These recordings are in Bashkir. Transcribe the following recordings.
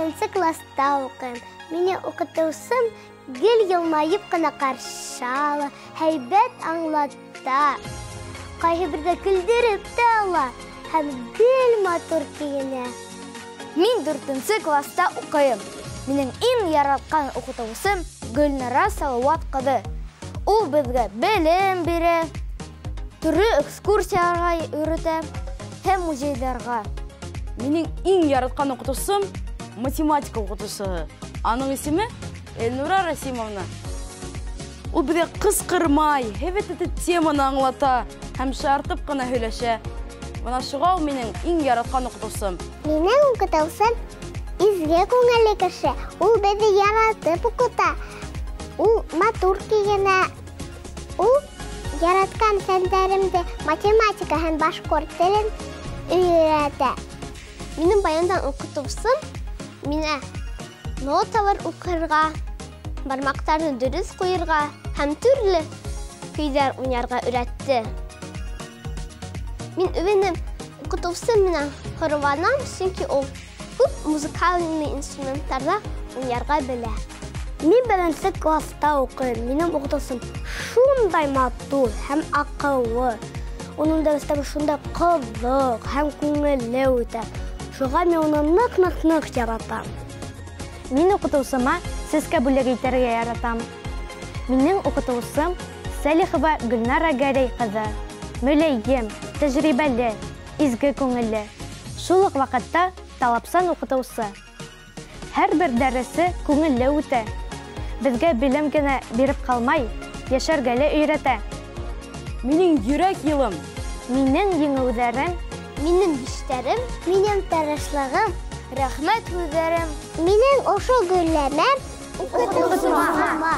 Беренсе класста уҡыйым. Мине уҡытыусым гел йылмайып ҡына ҡаршы ала, һәйбәт аңлата. Ҡайһы берҙә көлдөрөп тә ала һәм гел матур кейенә. Мин 4-нсе класста уҡыйым. Минең иң яратҡан уҡытыусым Гөлнара Салауат ҡыҙы. Ул беҙгә белем бирә, төрлө экскурсияларға өйрәтә һәм музейҙарға. Минең иң яратҡан уҡытыусым математика уҡытыусыһы. Аның исеме Эльнура Расимовна. Ул беҙгә ҡысҡырмай, һәйбәт итеп теманы аңлата һәм шаяртып ҡына һөйләшә. Бына шуға ул минең иң яратҡан уҡытыусым. Минең уҡытыусым изге күңелле кеше. Ул беҙҙе яратып уҡыта. Ул матур кейенә. Ул яратҡан фәндәремде математика һәм башҡорт телен өйрәтә. Минең баяндан уҡытыусым мине ноталар уҡырға, бармаҡтарҙы дөрөҫ ҡуйырға һәм төрлө көйҙәр уйнарға өйрәтте. Мин үҙемдең уҡытыусым менән ғорурланам, сөнки ул күп музыкальный инструменттарҙа уйнарға белә. Мин 1-нсе класста уҡыйым. Минең уҡытыусым шундай матур һәм аҡыллы. Уның дәрестәре шундай ҡыҙыҡ һәм күңелле үтә. Шуға мин уны ныҡ-ныҡ-ныҡ яратам. Мин уҡытыусыма сәскә бүләк итергә яратам. Минең уҡытыусым Сәлихова Гөлнара Гәрәй ҡыҙы. Мөләйем, тәжрибәле, изге күңелле. Шул уҡ ваҡытта талапсан уҡытыусы. Һәр бер дәресе күңелле үтә. Беҙгә белем генә биреп ҡалмай, йәшәргә лә өйрәтә. Минең йөрәк йылым, минең еңеүҙәрем, минең биштәрем, минең тырышлығым, рәхмәт һүҙҙәрем, минең ошо гөлләмәм уҡытыусыма.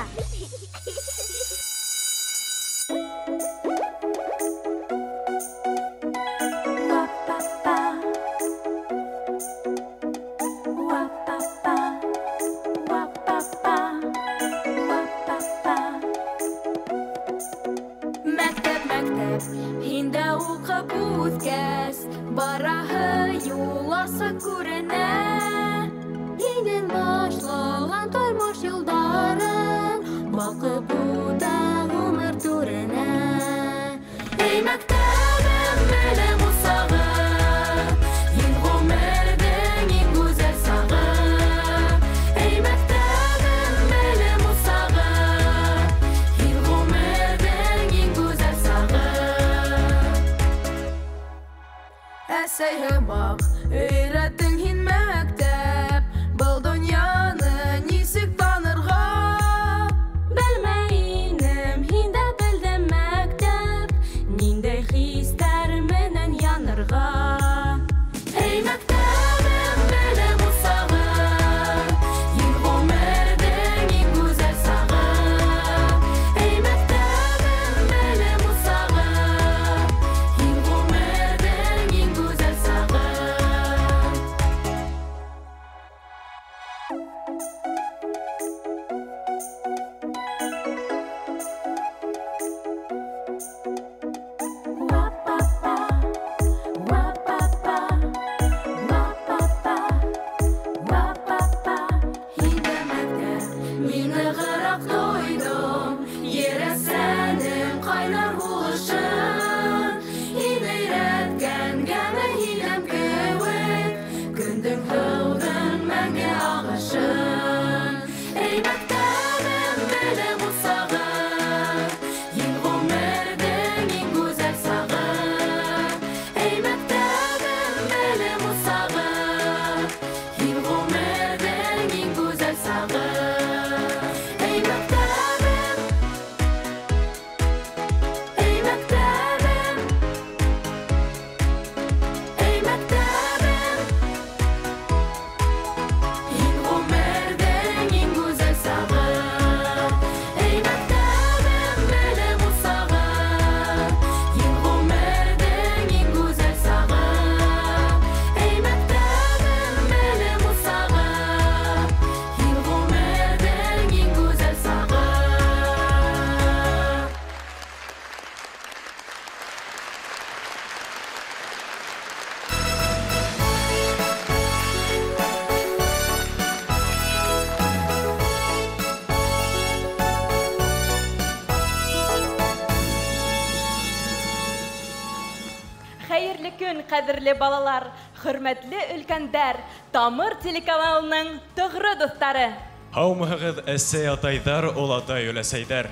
Көн, ҡәҙерле балалар, хөрмәтле өлкәндәр, Тамыр телеканалының тоғро дуҫтары. Һаумыһығыҙ, әсәй атайҙар, олатай өләсәйҙәр.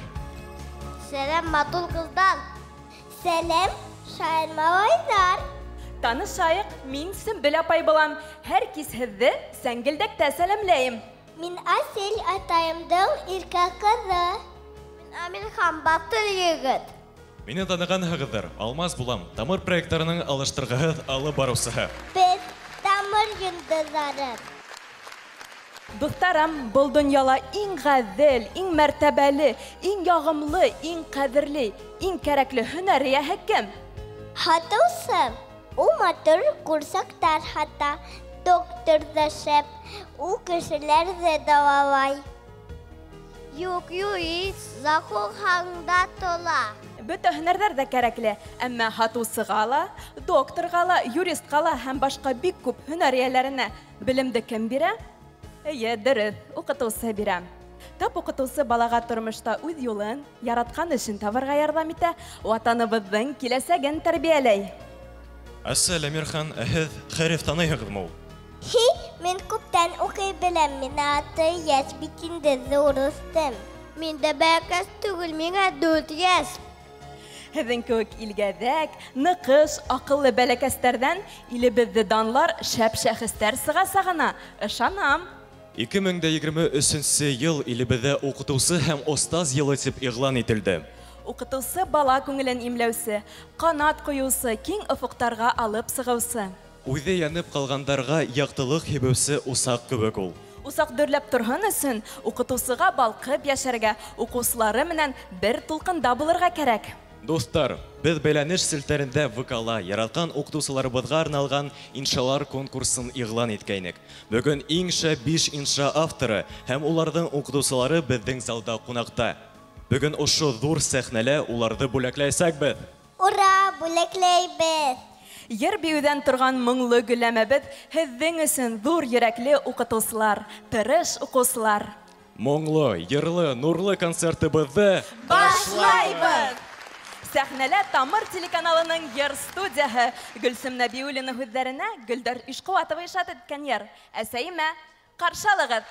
Сәләм, матур ҡыҙҙар. Сәләм, шаян малайҙар. Танышайыҡ, мин Сөмбөл апай булам. Һәр кис һеҙҙе сәңгелдәктә сәләмләйем. Мин Асель атайымдың иркә ҡыҙы. Мин Амирхан, батыр егет. Мине танығанһығыҙҙыр, Алмаз булам, Тамыр проекттарының алыштырғыһыҙ алып барыусыһы. Беҙ Тамыр йондоҙҙары. Дуҫтарым, был донъяла иң ғәҙел, иң мәртәбәле, иң яғымлы, иң ҡәҙерле, иң кәрәкле һөнәр эйәһе кем? Һатыусы. Ул матур ҡурсаҡтар һата, доктор ҙа шәп, ул кешеләрҙе дауалай. Юҡ, юрист, закон һанға тола. Бөтә һөнәрҙәр ҙә кәрәкле, әммә һатыусыға ла, докторға ла, юристҡа ла һәм башҡа бик күп һөнәр эйәләренә белемде кем бирә? Эйе, дөрөҫ, уҡытыусы бирә. Тап уҡытыусы балаға тормошта үҙ юлын, яратҡан эшен табырға ярҙам итә, ватаныбыҙҙың киләсәген тәрбиәләй. Әсәл, Әмирхан, ә һеҙ хәреф таныйһығыҙмы ул? Һи, мин күптән уҡый беләм, мин 6 йәш бит инде, ҙур үҫтем. Мин дә бәләкәс түгел, миңә 4 йәш. Һеҙҙең кеүек илгәҙәк, ныҡыш, аҡыллы бәләкәстәрҙән илебеҙҙе данлар шәп шәхестәр сығасағына ышанам. 2023 йыл илебеҙҙә уҡытыусы һәм остаз йылы тип иғлан ителде. Уҡытыусы бала күңелен имләүсе, ҡанат ҡуйыусы, киң офоҡтарға алып сығыусы. Үҙе янып ҡалғандарға яҡтылыҡ һибеүсе усаҡ кеүек ул. Усаҡ дөрләп торһон өсөн уҡытыусыға балҡып йәшәргә, уҡыусылары менән бер тулҡында булырға кәрәк. Дуҫтар, беҙ бәйләнеш селтәрендә ВК-ла яратҡан уҡытыусыларыбыҙға арналған иншалар конкурсын иғлан иткәйнек. Бөгөн иң шәп 5 инша авторы һәм уларҙың уҡытыусылары беҙҙең залда ҡунаҡта. Бөгөн ошо ҙур сәхнәлә уларҙы бүләкләйәсәкбеҙ. Ура, бүләкләйбеҙ! Йыр бейеүҙән торған моңло гөлләмәбеҙ һеҙҙең өсөн ҙур йөрәкле уҡытыусылар, тырыш уҡыусылар. Моңло, йырлы, нурлы концертыбыҙҙы башлайбыҙ! Сәхнәлә Тамыр телеканалының йыр студияһы. Гөлсөм Нәбиуллина һүҙҙәренә Гөлдәр Ишҡыуатова ижад иткән йыр. Әсәйемә ҡаршы алығыҙ.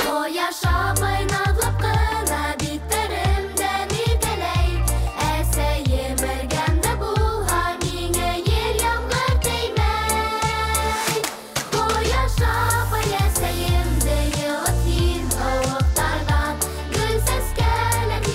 Ҡояш апай наҙлап ҡына биттәремдән иркәләй. Әсәйем эргәмдә булһа, миңә ел ямғыр теймәй. Ҡояш апай әсәйемде йылыт һин һыуыҡтарҙан, гөл сәскәләр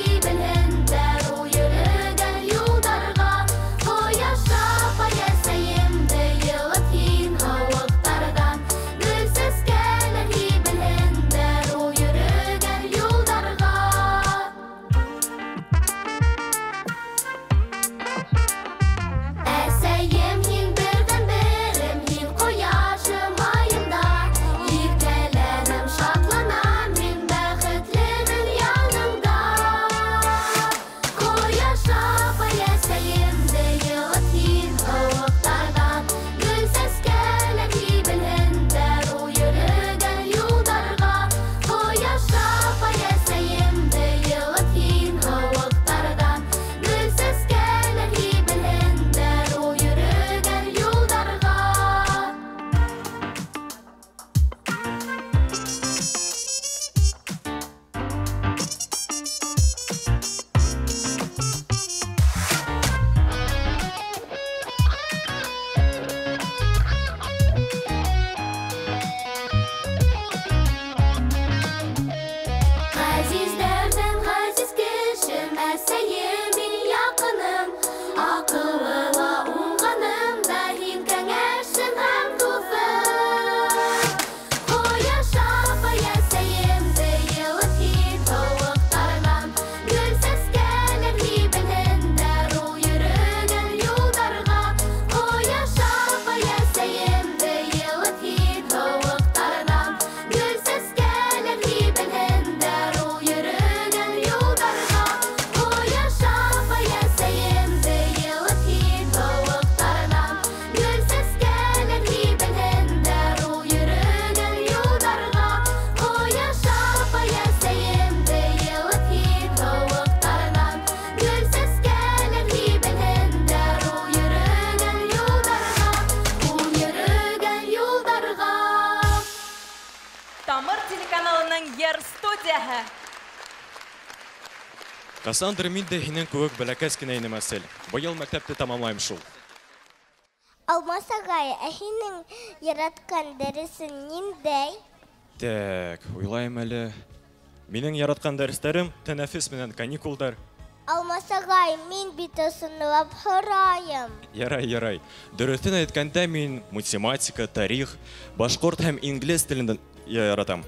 студияһы. Ҡасандыр мин дә һинең кеүек бәләкәс кенә инем, Әсел. Быйыл мәктәпте тамамлайым шул. Алмас ағай, ә һинең яратҡан дәресең ниндәй? Так, уйлайым әле. Минең яратҡан дәрестәрем тәнәфес менән каникулдар. Алмас ағай, мин бит ысынлап һорайым. Ярай, ярай. Дөрөҫөн әйткәндә, мин математика, тарих, башҡорт һәм инглиз телен яратам.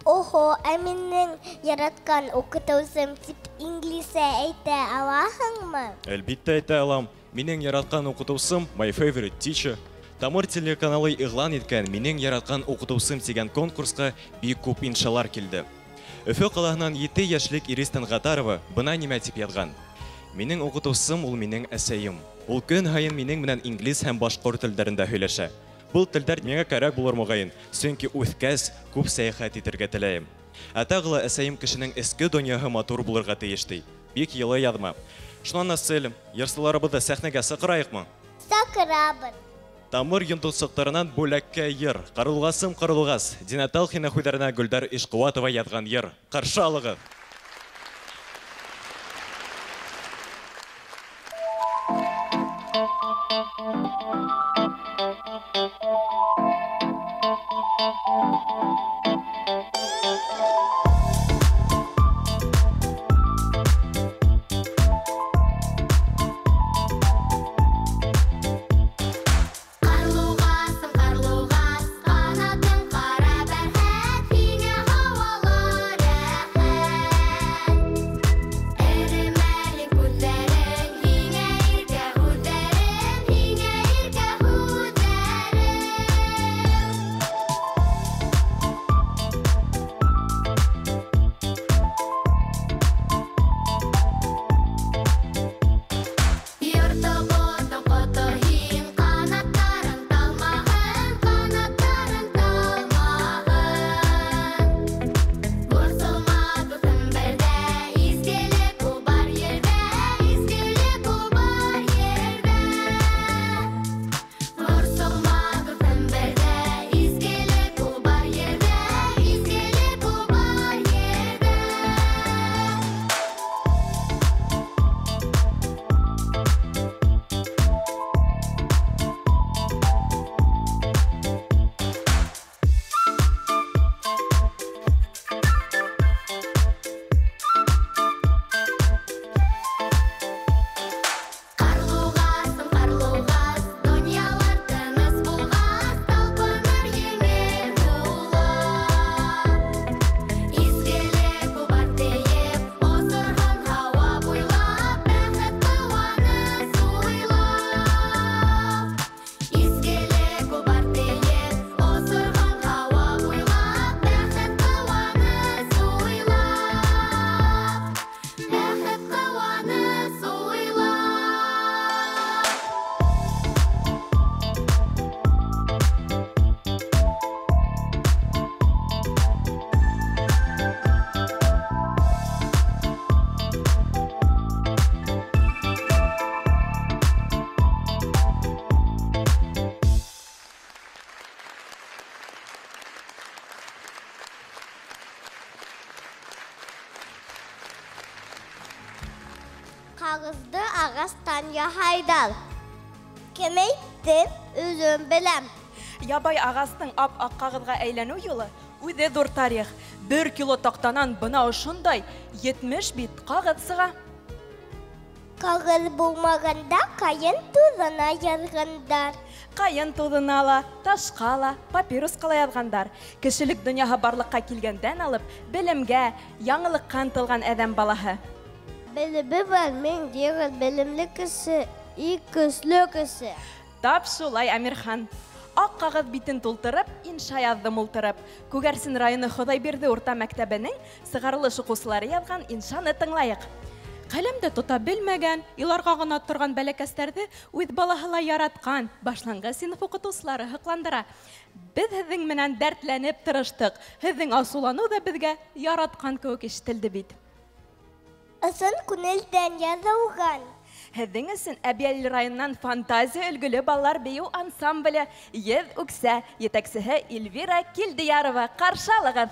Охо, ә минең яратҡан уҡытыусым тип инглизсә әйтә алаһыңмы? Әлбиттә әйтә алам. Минең яратҡан уҡытыусым My Favorite Teacher. Тамыр телеканалы иғлан иткән Минең яратҡан уҡытыусым тигән конкурсҡа бик күп иншалар килде. Өфө ҡалаһынан 7 йәшлек Ирис Тәнғатарова бына нимә тип яҙған. Минең уҡытыусым ул минең әсәйем. Ул көн һайын минең менән инглиз һәм башҡорт телдәрендә һөйләшә. Был телдәр миңә кәрәк булыр моғайын, сөнки үҫкәс күп сәйәхәт итергә теләйем. Ә тағы ла әсәйем кешенең эске донъяһы матур булырға тейеш ти. Бик йылы яҙма. Шунан Әсел, йырсыларыбыҙҙы сәхнәгә саҡырайыҡмы? Саҡырабыҙ. Тамыр йондоҙсоҡтарынан бүләккә йыр. Ҡарлуғасым ҡарлуғас. Дина Талхина һүҙҙәренә Гөлдәр Ишҡыуатова яҙған йыр. Ҡаршы алығыҙ. Ҡарлуғасым, ҡарлуғас, ҡанатың ҡара бәрхәт, һиңә һауала рәхәт. Эремәле күҙҙәрең, һиңә иркә һүҙҙәрем, һиңә иркә һүҙҙәрем. Йортобоҙҙоң ҡото һин, ҡанаттарың талмаһын, ҡанаттарың талмаһын. Борсолма, дуҫым, бер ҙә, изгелек ул бар ерҙә, изгелек ул бар ерҙә. Борсолма, дуҫым, бер ҙә, изгелек ул бар ерҙә, изгелек ул бар ерҙә. Ҡарлуғасым, ҡарлуғас, донъялар тыныс булғас, талпыныр еңел һулап. Изгелек ул бар тейеп, осорһон һауа буйлап, бәхет ҡыуаныс уйлап. Изгелек ул бар тейеп, осорһон һауа буйлап, бәхет ҡыуаныс уйлап. Бәхет ҡыуаныс уйлап. Ҡағыҙҙы ағастан яһайҙар. Кем әйтте, үҙем беләм. Ябай ағастың ап-аҡ ҡағыҙға әйләнеү юлы үҙе ҙур тарих. 1 кило таҡтанан бына ошондай 70 бит ҡағыҙ сыға. Ҡағыҙ булмағанда ҡайын туҙына яҙғандар. Ҡайын туҙына ла, ташҡа ла, папирусҡа ла яҙғандар. Кешелек донъяһы барлыҡҡа килгәндән алып, белемгә, яңылыҡҡа ынтылған әҙәм балаһы. Белеме бар, мин йығыр белемле кеше, иң көслө кеше. Тап шулай, Әмирхан. Аҡ ҡағыҙ битен тултырып, инша яҙҙым ултырып. Күгәрсен районы Хоҙайбирҙе урта мәктәбенең сығарылыш уҡыусылары яҙған иншаны тыңлайыҡ. Ҡәләм дә тота белмәгән, иларға ғына торған бәләкәстәрҙе үҙ балаһы ла яратҡан башланғыс синыф уҡытыусылары һоҡландыра. Беҙ һеҙҙең менән дәртләнеп тырыштыҡ. Һеҙҙең асыуланыу ҙа беҙгә яратҡан кеүек ишетелде бит. Ысын күңелдән яҙылған. Һеҙҙең өсөн Әбйәлил районынан Фантазия өлгөлө балалар бейеү ансамбле Йөҙ үксә, етәксеһе Эльвира Килдиярова. Ҡаршы алығыҙ.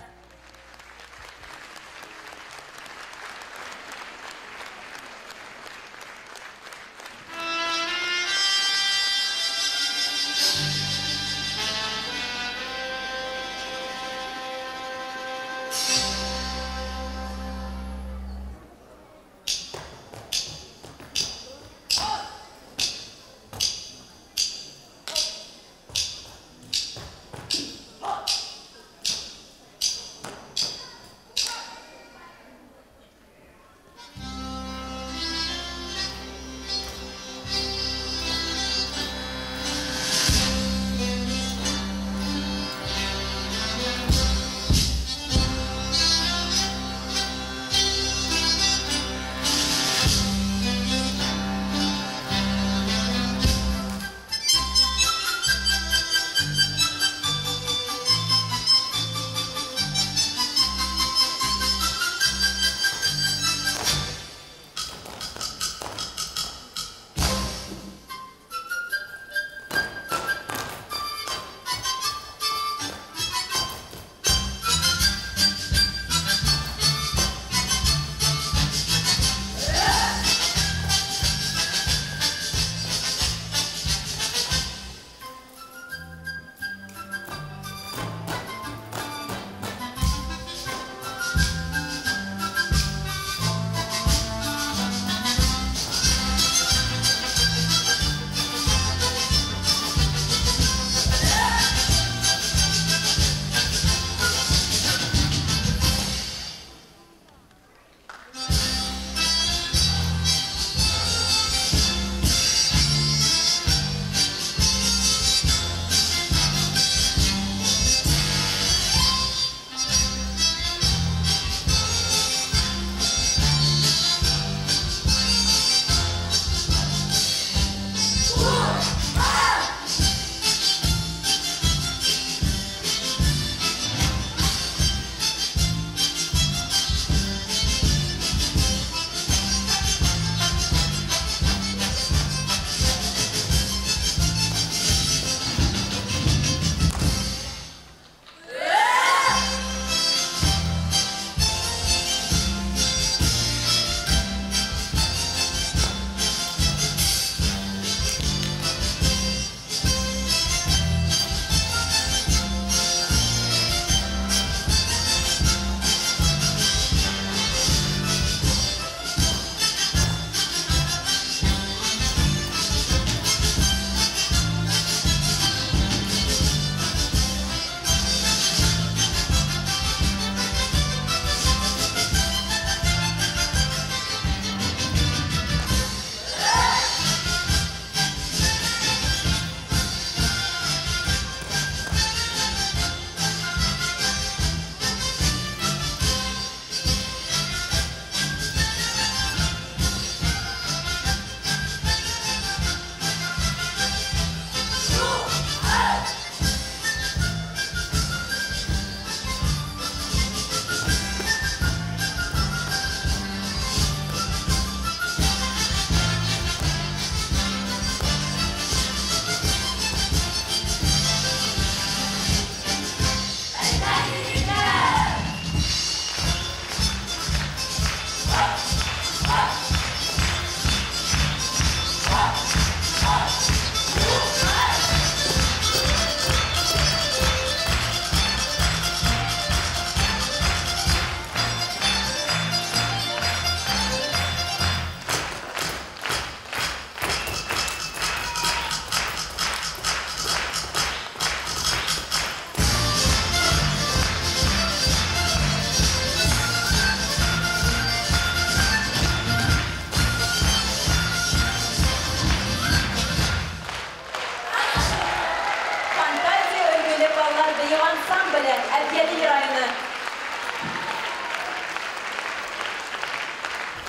бейеү ансамбле, Әбйәлил районы.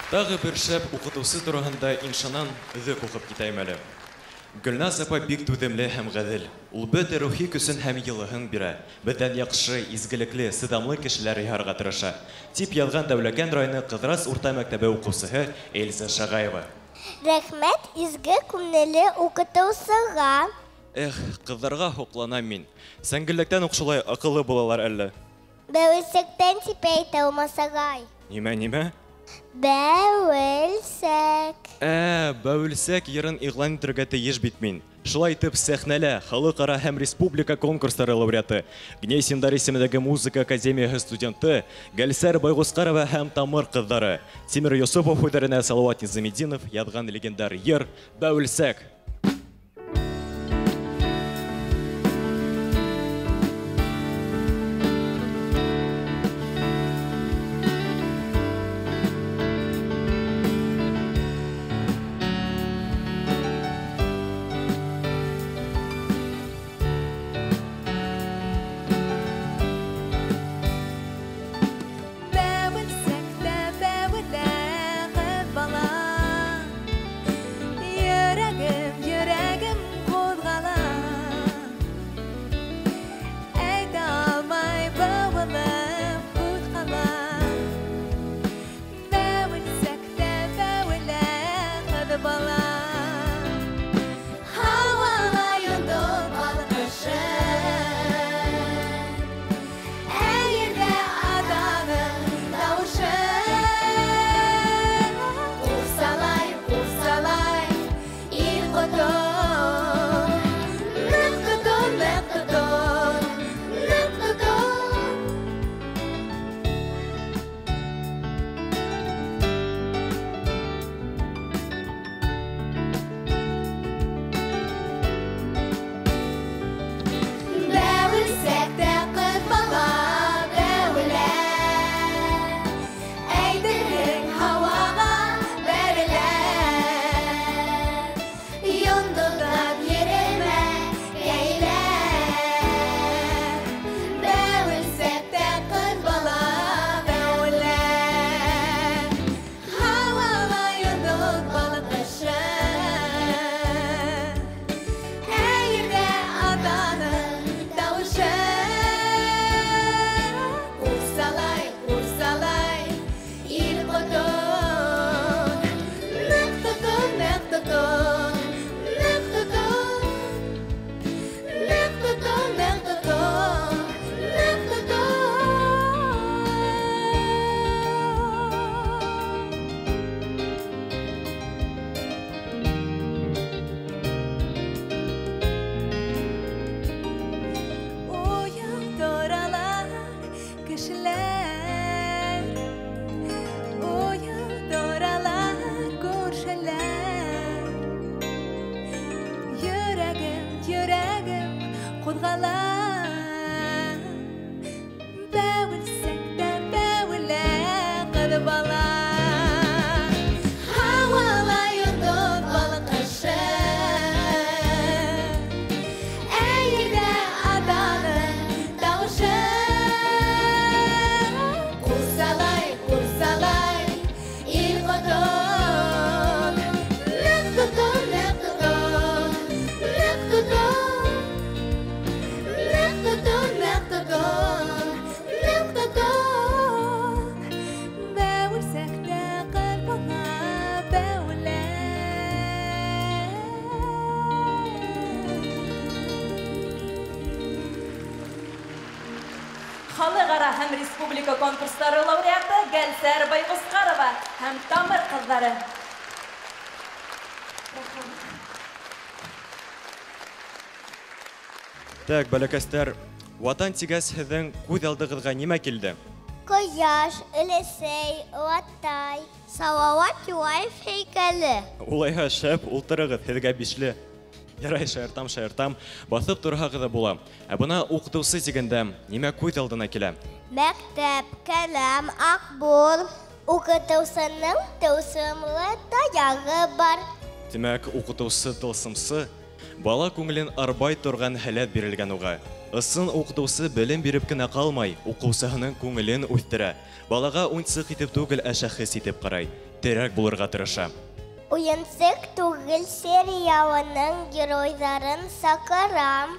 Тағы бер шәп уҡытыусы тураһында иншанан өҙөк уҡып китәйем әле. Гөлназ апа бик түҙемле һәм ғәҙел. Ул бөтә рухи көсөн һәм йылыһын бирә. Беҙҙән яҡшы, изгелекле, сыҙамлы кешеләр яһарға тырыша. Тип яҙған Дәүләкән районы Ҡыҙырас урта мәктәбе уҡыусыһы Эльза Шағаева. Рәхмәт изге күңелле уҡытыусыға. Эх, ҡыҙҙарға һоҡланам мин. Сәңгелдәктән уҡ шулай аҡыллы булалар әллә? Бәүелсәктән тип әйтә Алмас ағай. Нимә, нимә? Бәүелсәк. Бәүелсәк йырын иғлан итергә тейеш бит мин. Шулай итеп сәхнәлә халыҡ-ара һәм республика конкурстары лауреаты, Гнесиндар исемендәге музыка академияһы студенты Гәлсәр Байғусҡарова һәм Тамыр ҡыҙҙары Тимир Йосопов һүҙҙәренә Салауат Низаметдинов яҙған легендар йыр Бәүелсәк. Халыҡ-ара һәм республика конкурстары лауреаты Гәлсәр Байғусҡарова һәм Тамыр ҡыҙҙары. Так, бәләкәстәр, Ватан тигәс һеҙҙең күҙ алдығыҙға нимә килде? Ҡояш, өләсәй, олатай, Салауат Юлаев һәйкәле. Улайһа шәп, ултырығыҙ, һеҙгә бишле. Ярай, шаяртам, шаяртам. Баҫып торһағыҙ ҙа була. Ә бына уҡытыусы тигәндә нимә күҙ алдына килә? Мәктәп, ҡәләм, аҡбур. Уҡытыусының тылсымлы таяғы бар. Тимәк, уҡытыусы тылсымсы бала күңелен арбай торған һәләт бирелгән уға. Ысын уҡытыусы белем биреп кенә ҡалмай, уҡыусыһының күңелен үҫтерә. Балаға уйынсыҡ итеп түгел, ә шәхес итеп ҡарай. Терәк булырға тырыша. Уйынсыҡ түгел сериалының геройҙарын саҡырам.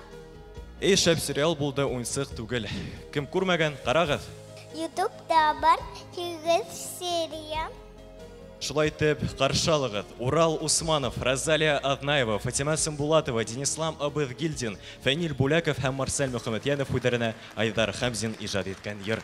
Эй, шәп сериал булды уйынсыҡ түгел. Кем күрмәгән, ҡарағыҙ. Ютубта бар 8 серия. Шулай итеп, ҡаршы алығыҙ. Урал Усманов, Розалия Аҙнаева, Фатима Сымбулатова, Денислам Абыҙгилдин, Фәнил Бүләков һәм Марсель Мөхәмәтйәнов һүҙҙәренә Айҙар Хәмзин ижад иткән йыр.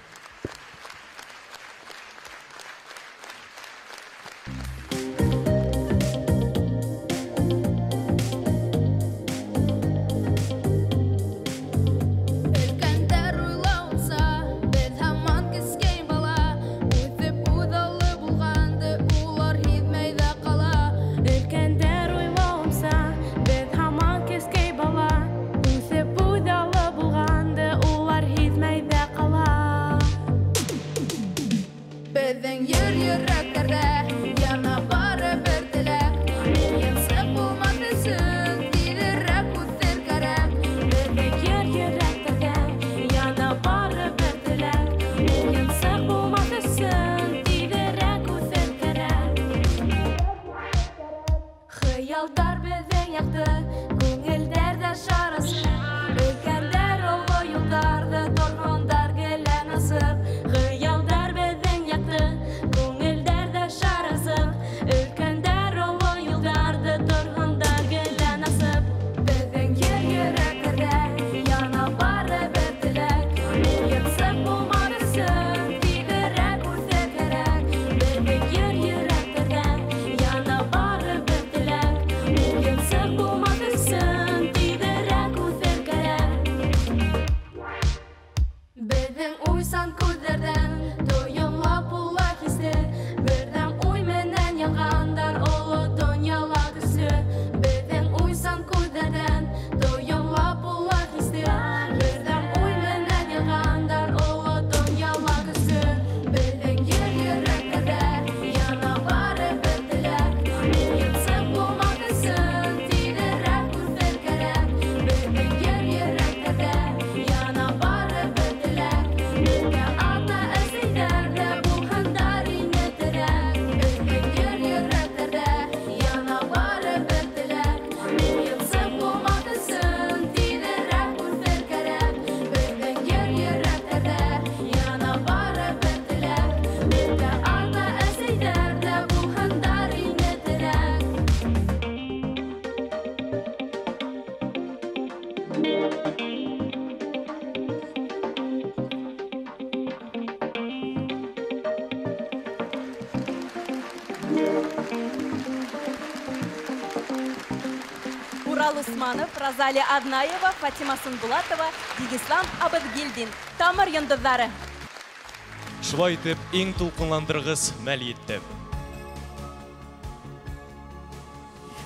Урал Усманов, Розалия Аднаева, Фатима Сынбулатова, Динислам Абыҙгилдин. Тамыр йондоҙҙары. Шулай итеп, иң тулҡынландырғыс мәл етте.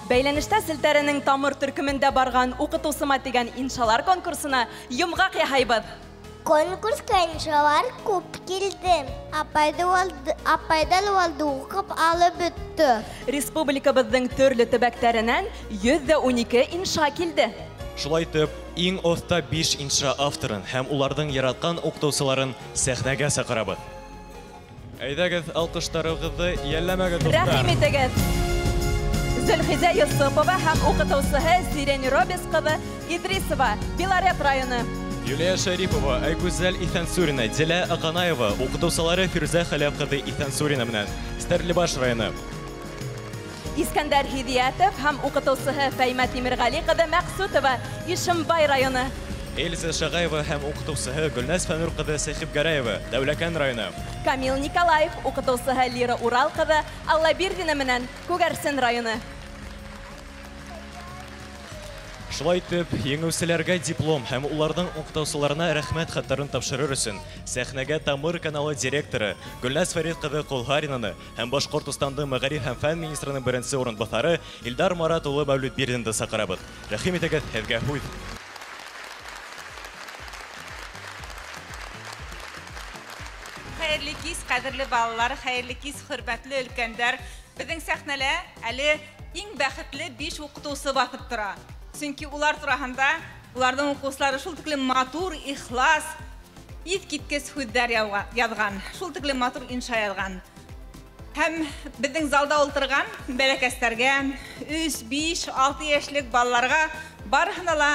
Бәйләнештә селтәренең тамыр төркөмөндә барған уҡытыусыма тигән иншалар конкурсына йомғаҡ яһайбыҙ. Конкурсҡа иншалар күп килде. Апайҙан уларҙы уҡып алып бөттө. Республикабыҙҙың төрлө төбәктәренән 112 инша килде. Шулай итеп, иң оҫта 5 инша авторын һәм уларҙың яратҡан уҡытыусыларын сәхнәгә саҡырабыҙ. Әйҙәгеҙ, алҡыштарығыҙҙы йәлләмәгеҙ, дуҫтар. Рәхим итегеҙ. Зөлхизә Йосопова һәм уҡытыусыһы Сирень Робис ҡыҙы Идрисова, Белорет районы. Юлия Шарипова, Айгүзәл Иҫәнсурина, Дилә Аҡанаева, уҡытыусылары Фирүзә Хәләф ҡыҙы Иҫәнсурина менән, Стәрлебаш районы. Искәндәр Һиҙиәтов һәм уҡытыусыһы Фәймә Тимерғәли ҡыҙы Мәҡсүтова, Ишембай районы. Эльза Шағаева һәм уҡытыусыһы Гөлназ Фәнүр ҡыҙы Сәхипгәрәева, Дәүләкән районы. Камил Николаев, уҡытыусыһы Лира Урал ҡыҙы Аллабирҙина менән, Күгәрсен районы. Шулай итеп, еңеүселәргә диплом һәм уларҙың уҡытыусыларына рәхмәт хаттарын тапшырыр өсөн сәхнәгә Тамыр каналы директоры Гөлназ Фәрит ҡыҙы Ҡолһаринаны һәм Башҡортостандың мәғариф һәм фән министрының беренсе урынбаҫары Илдар Марат улы Мәүлетбирҙинды саҡырабыҙ. Рәхим итегеҙ, һеҙгә һүҙ. Хәйерле кис, ҡәҙерле балалар, хәйерле кис, хөрмәтле өлкәндәр. Беҙҙең сәхнәлә әле иң бәхетле 5 уҡытыусы баҫып тора. Сөнки улар тураһында Уларҙың уҡыусылары шул тиклем матур, ихлас, иҫ киткес һүҙҙәр яҙған, шул тиклем матур инша яҙған. Һәм беҙҙең залда ултырған бәләкәстәргә, 3, 5, 6 йәшлек балаларға барыһына ла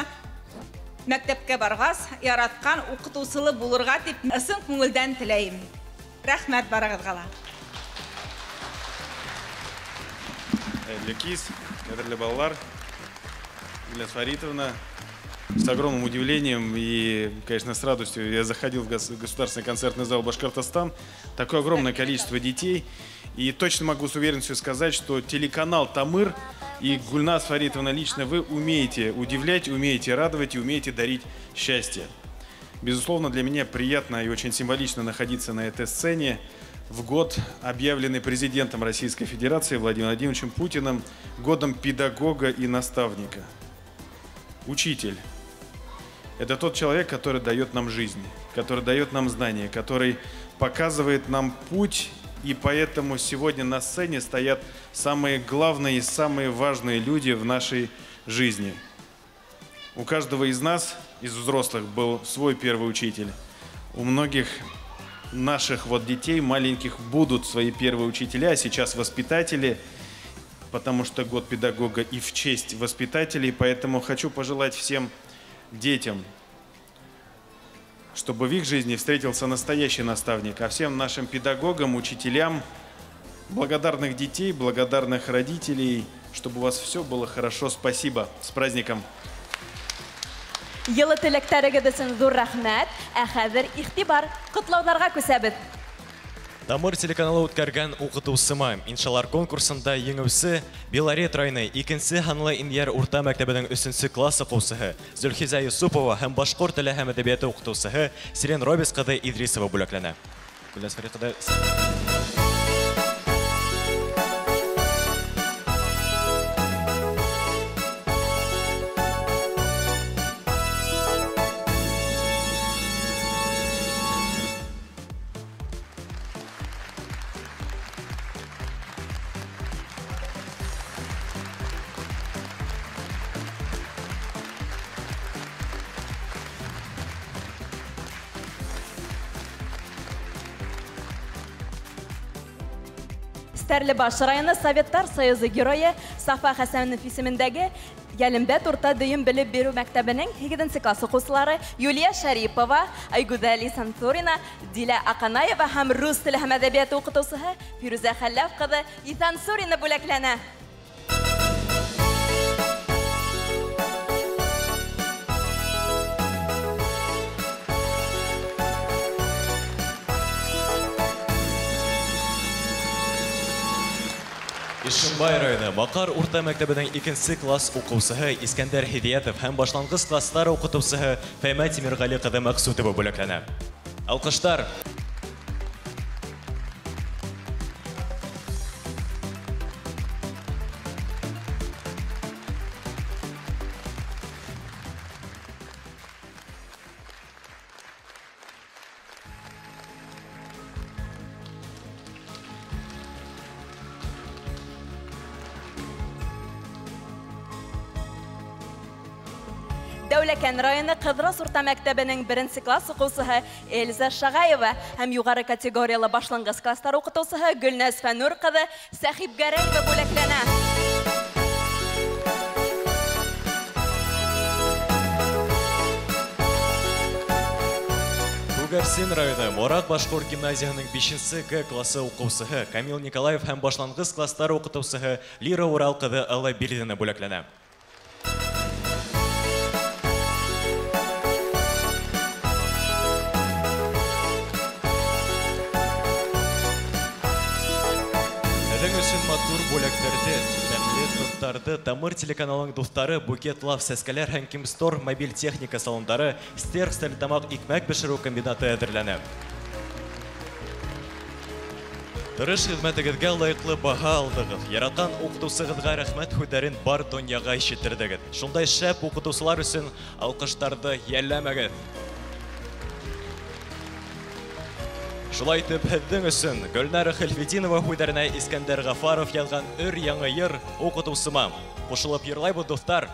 мәктәпкә барғас, яратҡан уҡытыусылы булырға тип ысын күңелдән теләйем. Рәхмәт барығыҙға ла. Хәйерле кис, ҡәҙерле балалар, Гульназ Фаритовна, с огромным удивлением и, конечно, с радостью я заходил в Государственный концертный зал «Башкортостан». Такое огромное количество детей. И точно могу с уверенностью сказать, что телеканал «Тамыр» и Гульназ Фаритовна лично вы умеете удивлять, умеете радовать и умеете дарить счастье. Безусловно, для меня приятно и очень символично находиться на этой сцене в год, объявленный президентом Российской Федерации Владимиром Владимировичем Путиным, годом педагога и наставника. Учитель – это тот человек, который дает нам жизнь, который дает нам знания, который показывает нам путь, и поэтому сегодня на сцене стоят самые главные и самые важные люди в нашей жизни. У каждого из нас, из взрослых, был свой первый учитель. У многих наших вот детей, маленьких, будут свои первые учителя, а сейчас воспитатели, потому что год педагога и в честь воспитателей. Поэтому хочу пожелать всем детям, чтобы в их жизни встретился настоящий наставник, а всем нашим педагогам, учителям, благодарных детей, благодарных родителей, чтобы у вас все было хорошо. Спасибо. С праздником! Йылы теләктәрегеҙ өсөн ҙур рәхмәт. Ә хәҙер иғтибар ҡотлауҙарға күсәбеҙ. Тамыр телеканалы үткәргән «Уҡытыусыма» иншалар конкурсында еңеүсе Белорет районы 2-нсе һанлы Инйәр урта мәктәбенең 3-нсе класс уҡыусыһы Зөлхизә Юсупова һәм башҡорт теле һәм әҙәбиәте уҡытыусыһы Сирен Робис ҡыҙы Идрисова бүләкләнә. Гөлназ Фәрит ҡыҙы. Стәрлебаш районы Советтар Союзы геройы Сафа Хәсәнов исемендәге Йәлембәт урта дөйөм белем биреү мәктәбенең 8-нсе класс уҡыусылары Юлия Шәрипова, Айгүҙәл Исансурина, Дилә Аҡанаева һәм рус теле һәм әҙәбиәте уҡытыусыһы Фирүзә Хәлләф ҡыҙы Иҫансурина бүләкләнә. Ишембай районы Маҡар урта мәктәбенең 2-нсе класс уҡыусыһы Искәндәр Һиҙиәтов һәм башланғыс класстар уҡытыусыһы Фәймә Тимерғәле ҡыҙы Мәҡсүтова бүләкләнә. Алҡыштар! Дәүләкән районы Ҡыҙырас урта мәктәбенең 1-нсе класс уҡыусыһы Эльза Шағаева һәм юғары категориялы башланғыс класстар уҡытыусыһы Гөлназ Фәнүр ҡыҙы Сәхипгәрәева бүләкләнә. Күгәрсен районы Морат башҡорт гимназияһының 5-нсе Г классы уҡыусыһы Камил Николаев һәм башланғыс класстар уҡытыусыһы Лира Урал ҡыҙы Аллабирҙина бүләкләнә. Матур бүләктәрҙе, тәмле торттарҙы Тамыр телеканалының дуҫтары Букет Лав сәскәләр һәм Кимстор мобиль техника салондары Стерх Стәрлетамаҡ икмәк бешереү комбинаты әҙерләне. Тырыш хеҙмәтегеҙгә лайыҡлы баһа алдығыҙ. Яратҡан уҡытыусығыҙға рәхмәт һүҙҙәрен бар донъяға ишеттерҙегеҙ. Шундай шәп уҡытыусылар өсөн алҡыштарҙы йәлләмәгеҙ. Шулай итеп, һеҙҙең өсөн Гөлнара Хәлфетдинова һүҙҙәренә Искәндәр Ғафаров яҙған өр яңы йыр «Уҡытыусыма». Ҡушылып йырлайбыҙ, дуҫтар.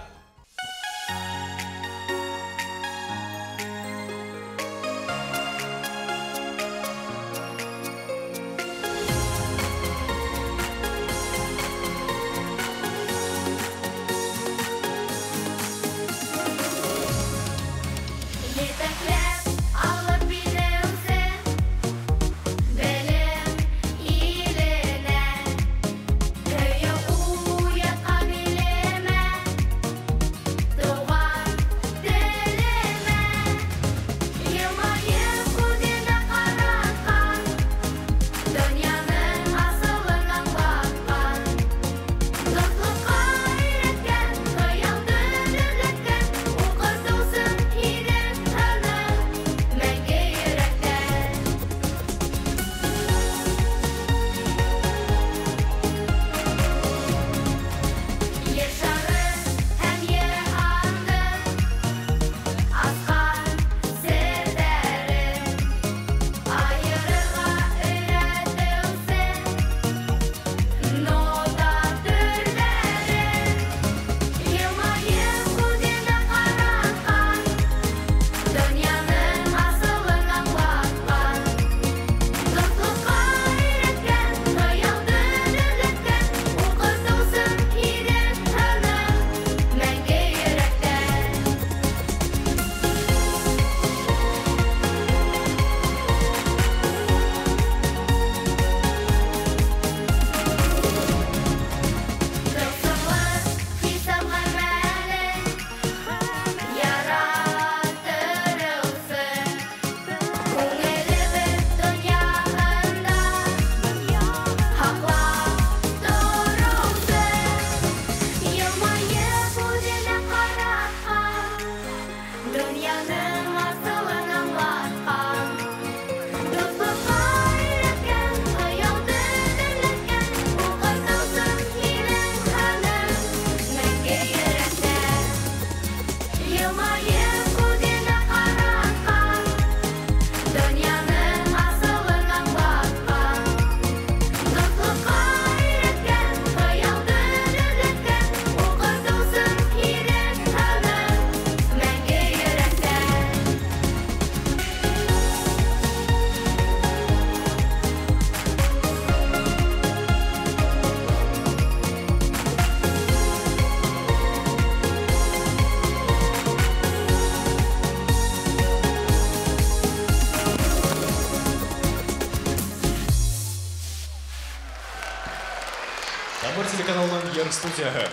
йыр студияһы.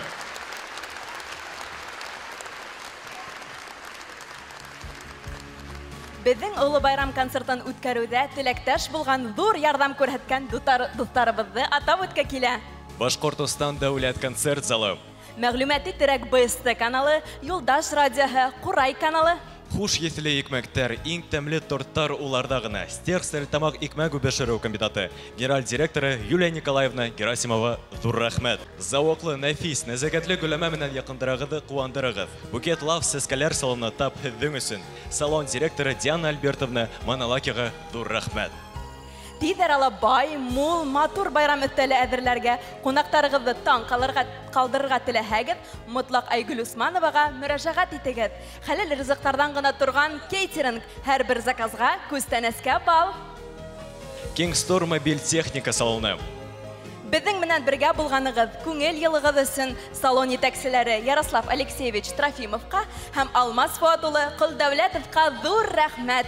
Беҙҙең оло байрам концертын үткәреүҙә теләктәш булған ҙур ярҙам күрһәткән дуҫтарыбыҙҙы атап үткә килә. Башҡортостан дәүләт концерт залы. Мәғлүмәти терәк БСТ каналы, Юлдаш радиоһы, Ҡурай каналы. Хуш еҫле икмәктәр, иң тәмле торттар уларда ғына. Стерх Стәрлетамаҡ икмәк бешереү комбинаты генераль директоры Юлия Николаевна Герасимова ҙур рәхмәт. Зауыҡлы, нәфис, нәзәкәтле гөлләмә менән яҡындарығыҙҙы ҡыуандырығыҙ. Букет Лав сәскәләр салоны тап һеҙҙең өсөн. Салон директоры Диана Альбертовна Маналакиға ҙур рәхмәт. Тиҙ арала бай, мул, матур байрам өҫтәле әҙерләргә, ҡунаҡтарығыҙҙы таң ҡалдырырға теләһәгеҙ, мотлаҡ Айгөл Усмановаға мөрәжәғәт итегеҙ. Хәләл ризыҡтарҙан ғына торған кейтеринг һәр бер заказға күстәнәскә бал. Кингстор мобиль техника салоны. Беҙҙең менән бергә булғанығыҙ, күңел йылығыҙ өсөн салон етәкселәре Ярослав Алексеевич Трофимовҡа һәм Алмаз Фуат улы Ҡолдәүләтовҡа ҙур рәхмәт.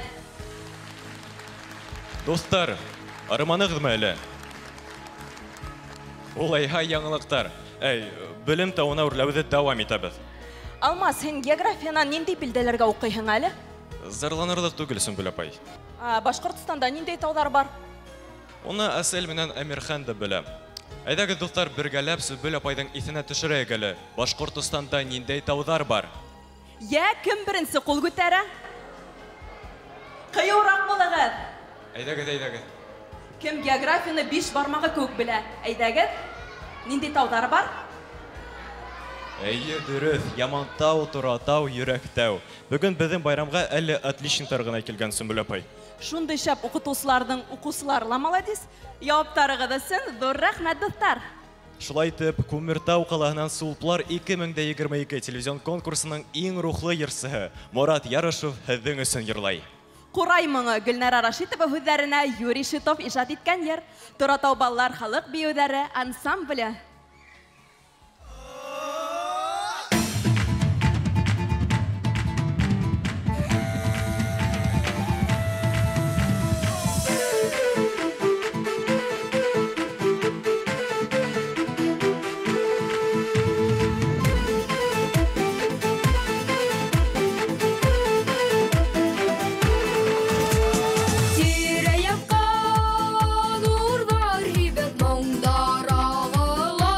Дуҫтар, арыманығыҙмы әле? Улайһа яңылыҡтар. Әй, белем тауына үрләүҙе дауам итәбеҙ. Алмаз, һин географиянан ниндәй билдәләргә уҡыйһың әле? Зарланырлыҡ түгел, Сөмбөл апай. Башҡортостанда ниндәй тауҙар бар? Уны Әсел менән Әмирхан да белә. Әйҙәгеҙ, дуҫтар, бергәләп Сөмбөл апайҙың иҫенә төшөрәйек әле. Башҡортостанда ниндәй тауҙар бар? Йә, кем беренсе ҡул күтәрә? Ҡыйыуыраҡ булығыҙ. Әйҙәгеҙ, әйҙәгеҙ. Кем географияны биш бармағы кеүек белә? Әйҙәгеҙ, ниндәй тауҙар бар? Эйе, дөрөҫ, Ямантау, Торатау, Йөрәктау. Бөгөн беҙҙең байрамға әле отличниктар ғына килгән, Сөмбөл апай. Шундай шәп уҡытыусыларҙың уҡыусылары ла молодец. Яуаптарығыҙ өсөн ҙур рәхмәт, дуҫтар. Шулай итеп, Күмертау ҡалаһынан Сулпылар 2022 телевизион конкурсының иң рухлы йырсыһы Морат Ярышев һеҙҙең өсөн йырлай. Ҡурай моңо Гөлнара Рашитова һүҙҙәренә Юрий Шитов ижад иткән йыр. Торатау балалар халыҡ бейеүҙәре ансамбле. Тирә-яҡҡа нурҙар һибеп, моңдар ағыла.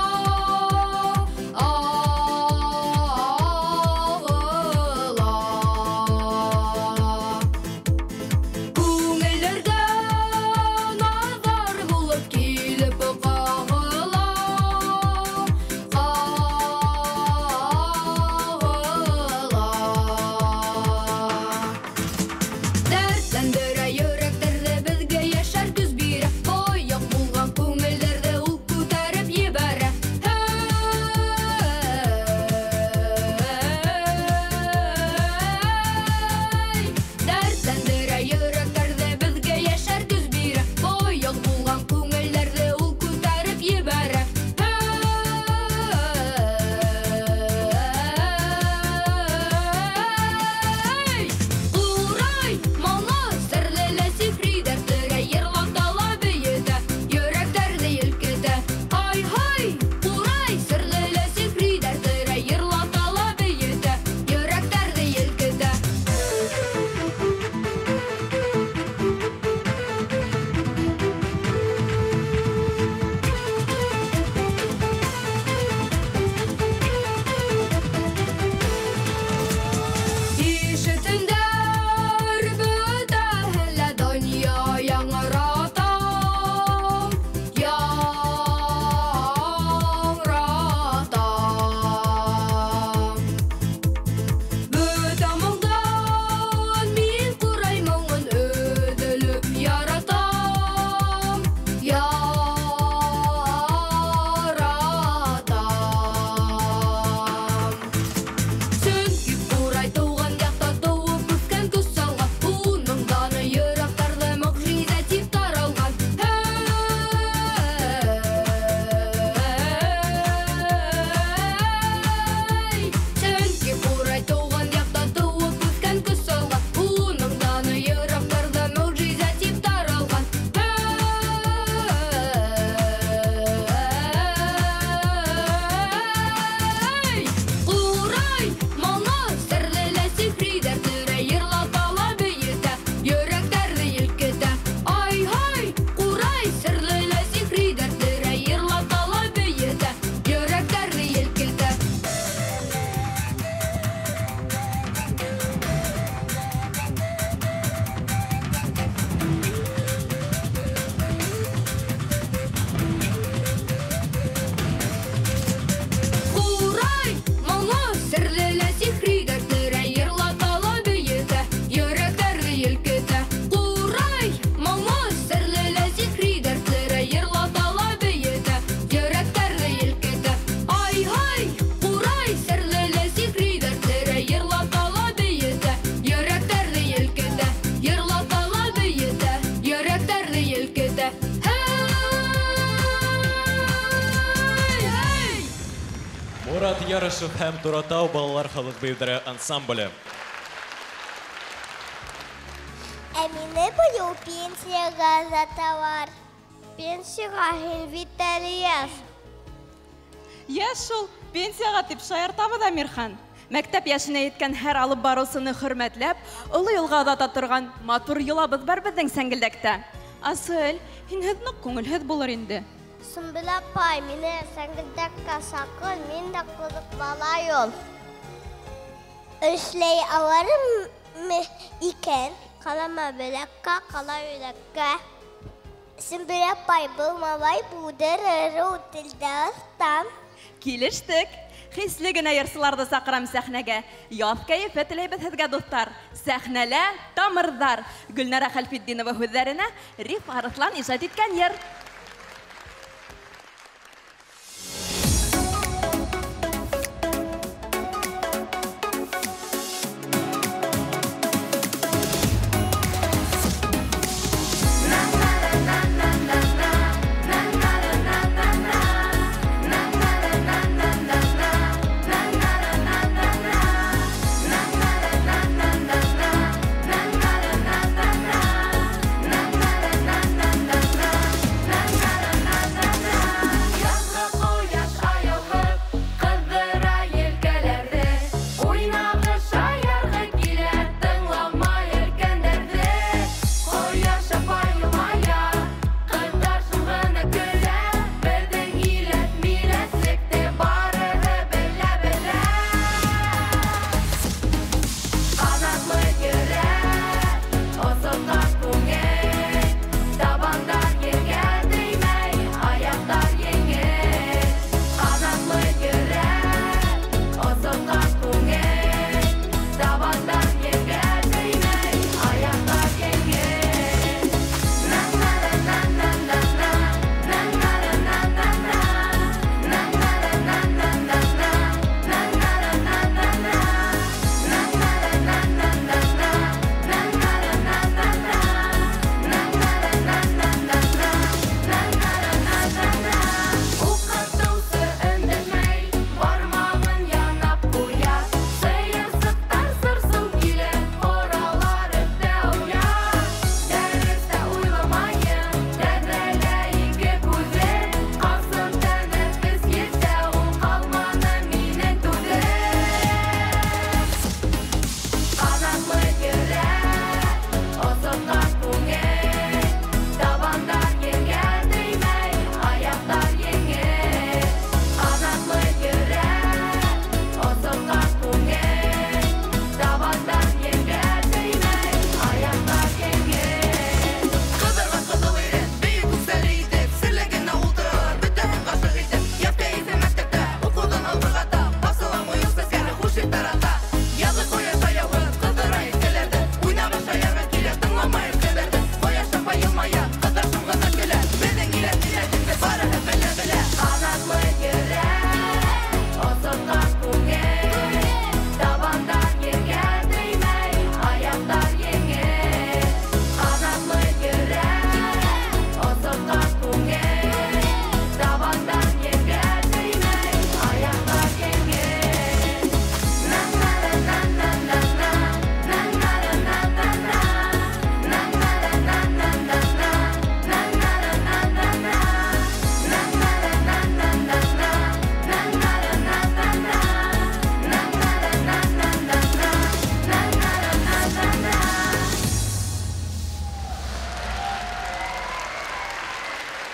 Ярышев һәм Торатау балалар халыҡ бейеүҙәре ансамбле. Ә мине быйыл пенсияға оҙаталар. Пенсияға һин бит әле йәш. Йәш шул, пенсияға тип шаяртабыҙ, Әмирхан. Мәктәп йәшенә еткән һәр алып барыусыны хөрмәтләп, оло юлға оҙата торған матур йолабыҙ бар беҙҙең Сәңгелдәктә. Асыл, һинһеҙ ныҡ күңелһеҙ булыр инде. Сөмбөлә апай, мине Сәңгелдәккә саҡыр, мин дә ҡыҙыҡ бала ул. Эшләй алырмы икән? Ҡалама беләккә, ҡала йөрәккә. Сөмбөлә апай, был малай булдырыр, ул телдә оҫта. Килештек. Хисле генә йырсыларҙы саҡырам сәхнәгә. Яҙ кәйефе теләйбеҙ һеҙгә, дуҫтар. Сәхнәлә тамырҙар. Гөлнара Хәлфетдинова һүҙҙәренә Риф Арыҫлан ижад иткән йыр.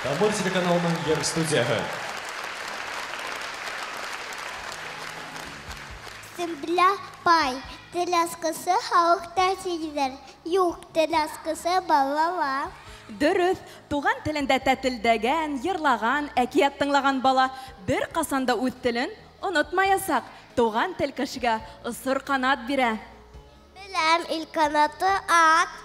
Тамыр телеканалының йыр студияһы. Сөмбөлә апай, тел асҡысы халыҡта тиҙәр. Юҡ, тел асҡысы балала. Дөрөҫ, туған телендә тәтелдәгән, йырлаған, әкиәт тыңлаған бала бер ҡасан да үҙ телен онотмаясаҡ. Туған тел кешегә осор ҡанат бирә. Беләм, ил ҡанаты ат.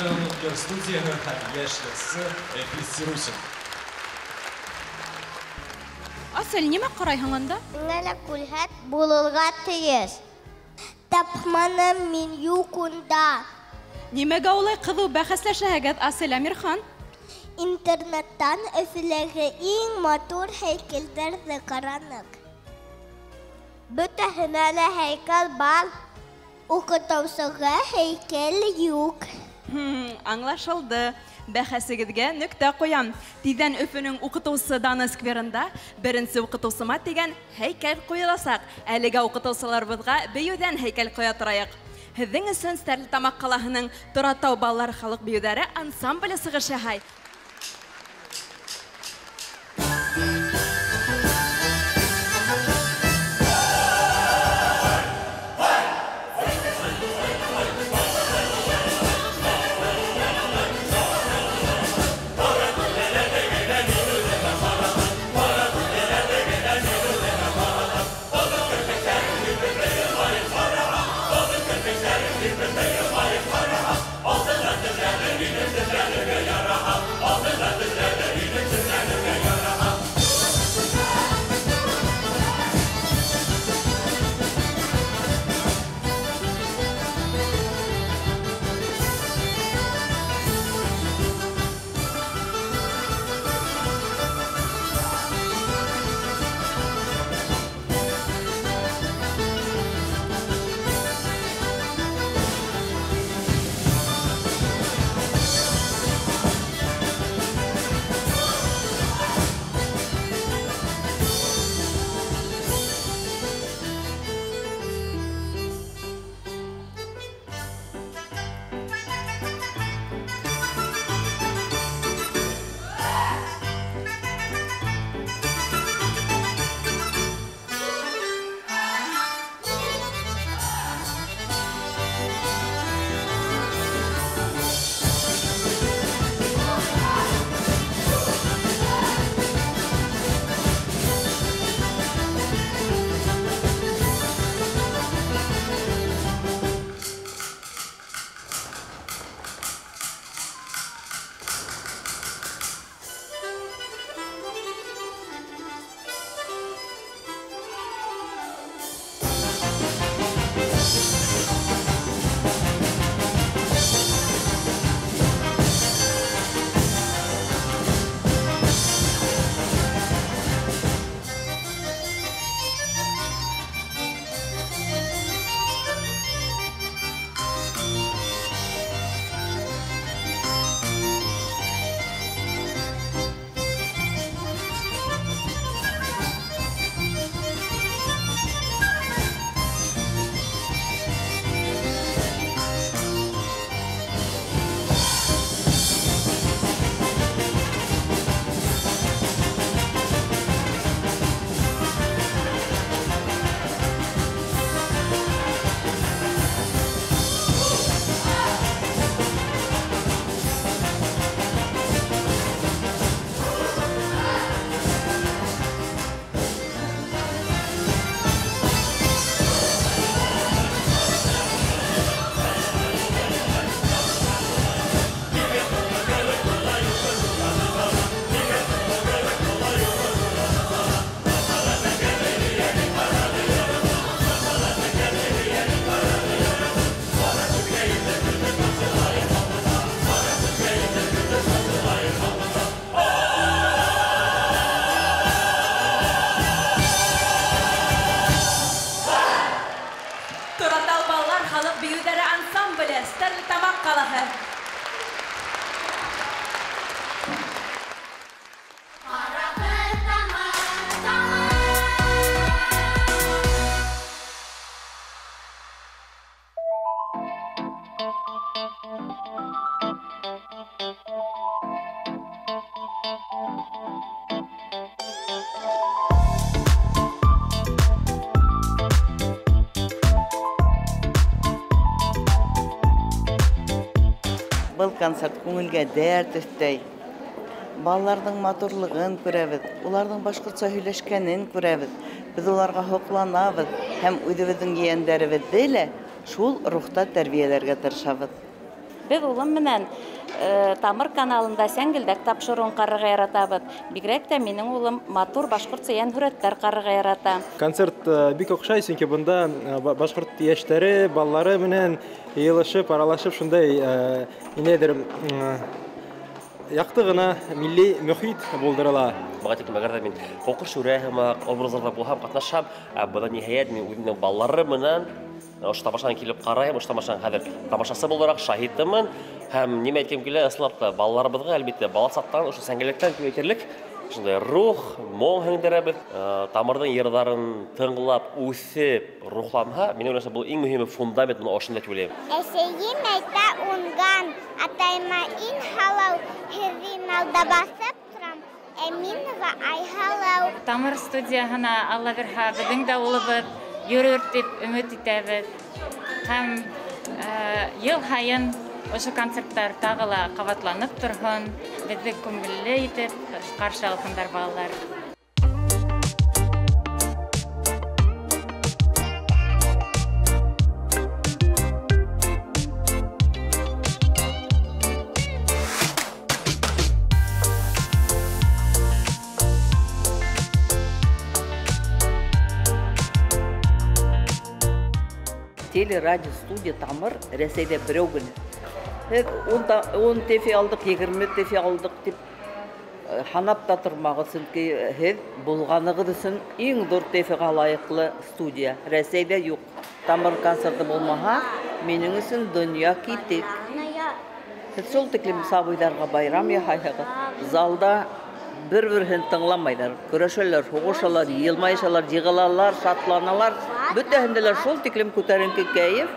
телеканалының йыр студияһы һәм йәш йырсы Әлфис Сирусин. Асель, нимә ҡарайһың анда? Миңә лә күлһәт булырға тейеш. Тапманым мин юҡ унда. Нимәгә улай ҡыҙыу бәхәсләшәһегеҙ, Асель Әмирхан? Интернеттан Өфөләге иң матур һәйкәлдәрҙе ҡараныҡ. Бөтәһенә лә һәйкәл бар, уҡытыусыға һәйкәл юҡ. Аңлашылды. Бәхәсегеҙгә нөктә ҡуям. Тиҙҙән Өфөнөң уҡытыусы даны скверында беренсе уҡытыусыма тигән һәйкәл ҡуйыласаҡ. Әлегә уҡытыусыларыбыҙға бейеүҙән һәйкәл ҡуя торайыҡ. Һеҙҙең өсөн Стәрлетамаҡ ҡалаһының Торатау балалар халыҡ бейеүҙәре ансамбле сығыш яһай. Был концерт күңелгә дәрт өҫтәй. Балаларҙың матурлығын күрәбеҙ, уларҙың башҡортса һөйләшкәнен күрәбеҙ. Беҙ уларға һоҡланабыҙ һәм үҙебеҙҙең ейәндәребеҙҙе лә шул рухта тәрбиәләргә тырышабыҙ. Беҙ улым менән Тамыр каналында сәңгелдәк тапшырыуын ҡарарға яратабыҙ. Бигерәк тә минең улым матур башҡортса йәнһүрәттәр ҡарарға ярата. Концерт бик оҡшай, сөнки бында башҡорт йәштәре, балалары менән йыйылышып, аралашып шундай ниндәйҙер яҡты ғына милли мөхит булдырыла. Быға тиклем әгәр ҙә мин ҡоҡор шүрә һымаҡ образдарҙа булһам, ҡатнашһам, ә бында ниһайәт мин үҙемдең балаларым менән ошо тамашаны килеп ҡарайым, ошо тамашаның хәҙер тамашасы булараҡ шаһитымын. Һәм нимә әйткем килә, ысынлап та балаларыбыҙға әлбиттә бала саҡтан ошо сәңгелдәктән тип әйтерлек шундай рух, моң һеңдерәбеҙ. Тамырҙың йырҙарын тыңлап, үҫеп, рухланһа, минең уйлайымса, был иң мөһиме фундамент, бына ошонда тип уйлайым. Әсәйем әйтә уңған, атайыма иң һалыу, һеҙҙең алда баҫып торам, Әминова Айһылыу. Тамыр студияһына Алла бирһә, беҙҙең дә улыбыҙ йөрөр тип өмөт итәбеҙ. Һәм йыл һайын ошо концерттар тағы ла ҡабатланып торһон, беҙҙе күңелле итеп ҡаршы алһындар балалар. Телерадио студия Тамыр Рәсәйҙә берәү генә. Һеҙ 10 тефи алдыҡ, 20 тефи алдыҡ тип һанап та тормағыҙ, сөнки һеҙ булғанығыҙ өсөн иң ҙур тефиға лайыҡлы студия Рәсәйҙә юҡ. Тамыр концерты булмаһа, минең өсөн донъя китек. Һеҙ шул тиклем сабыйҙарға байрам яһайһығыҙ. Залда бер-береһен тыңламайҙар, көрәшәләр, һуғышалар, йылмайышалар, йығылалар, шатланалар. Бөтәһендә лә шул тиклем күтәренке кәйеф.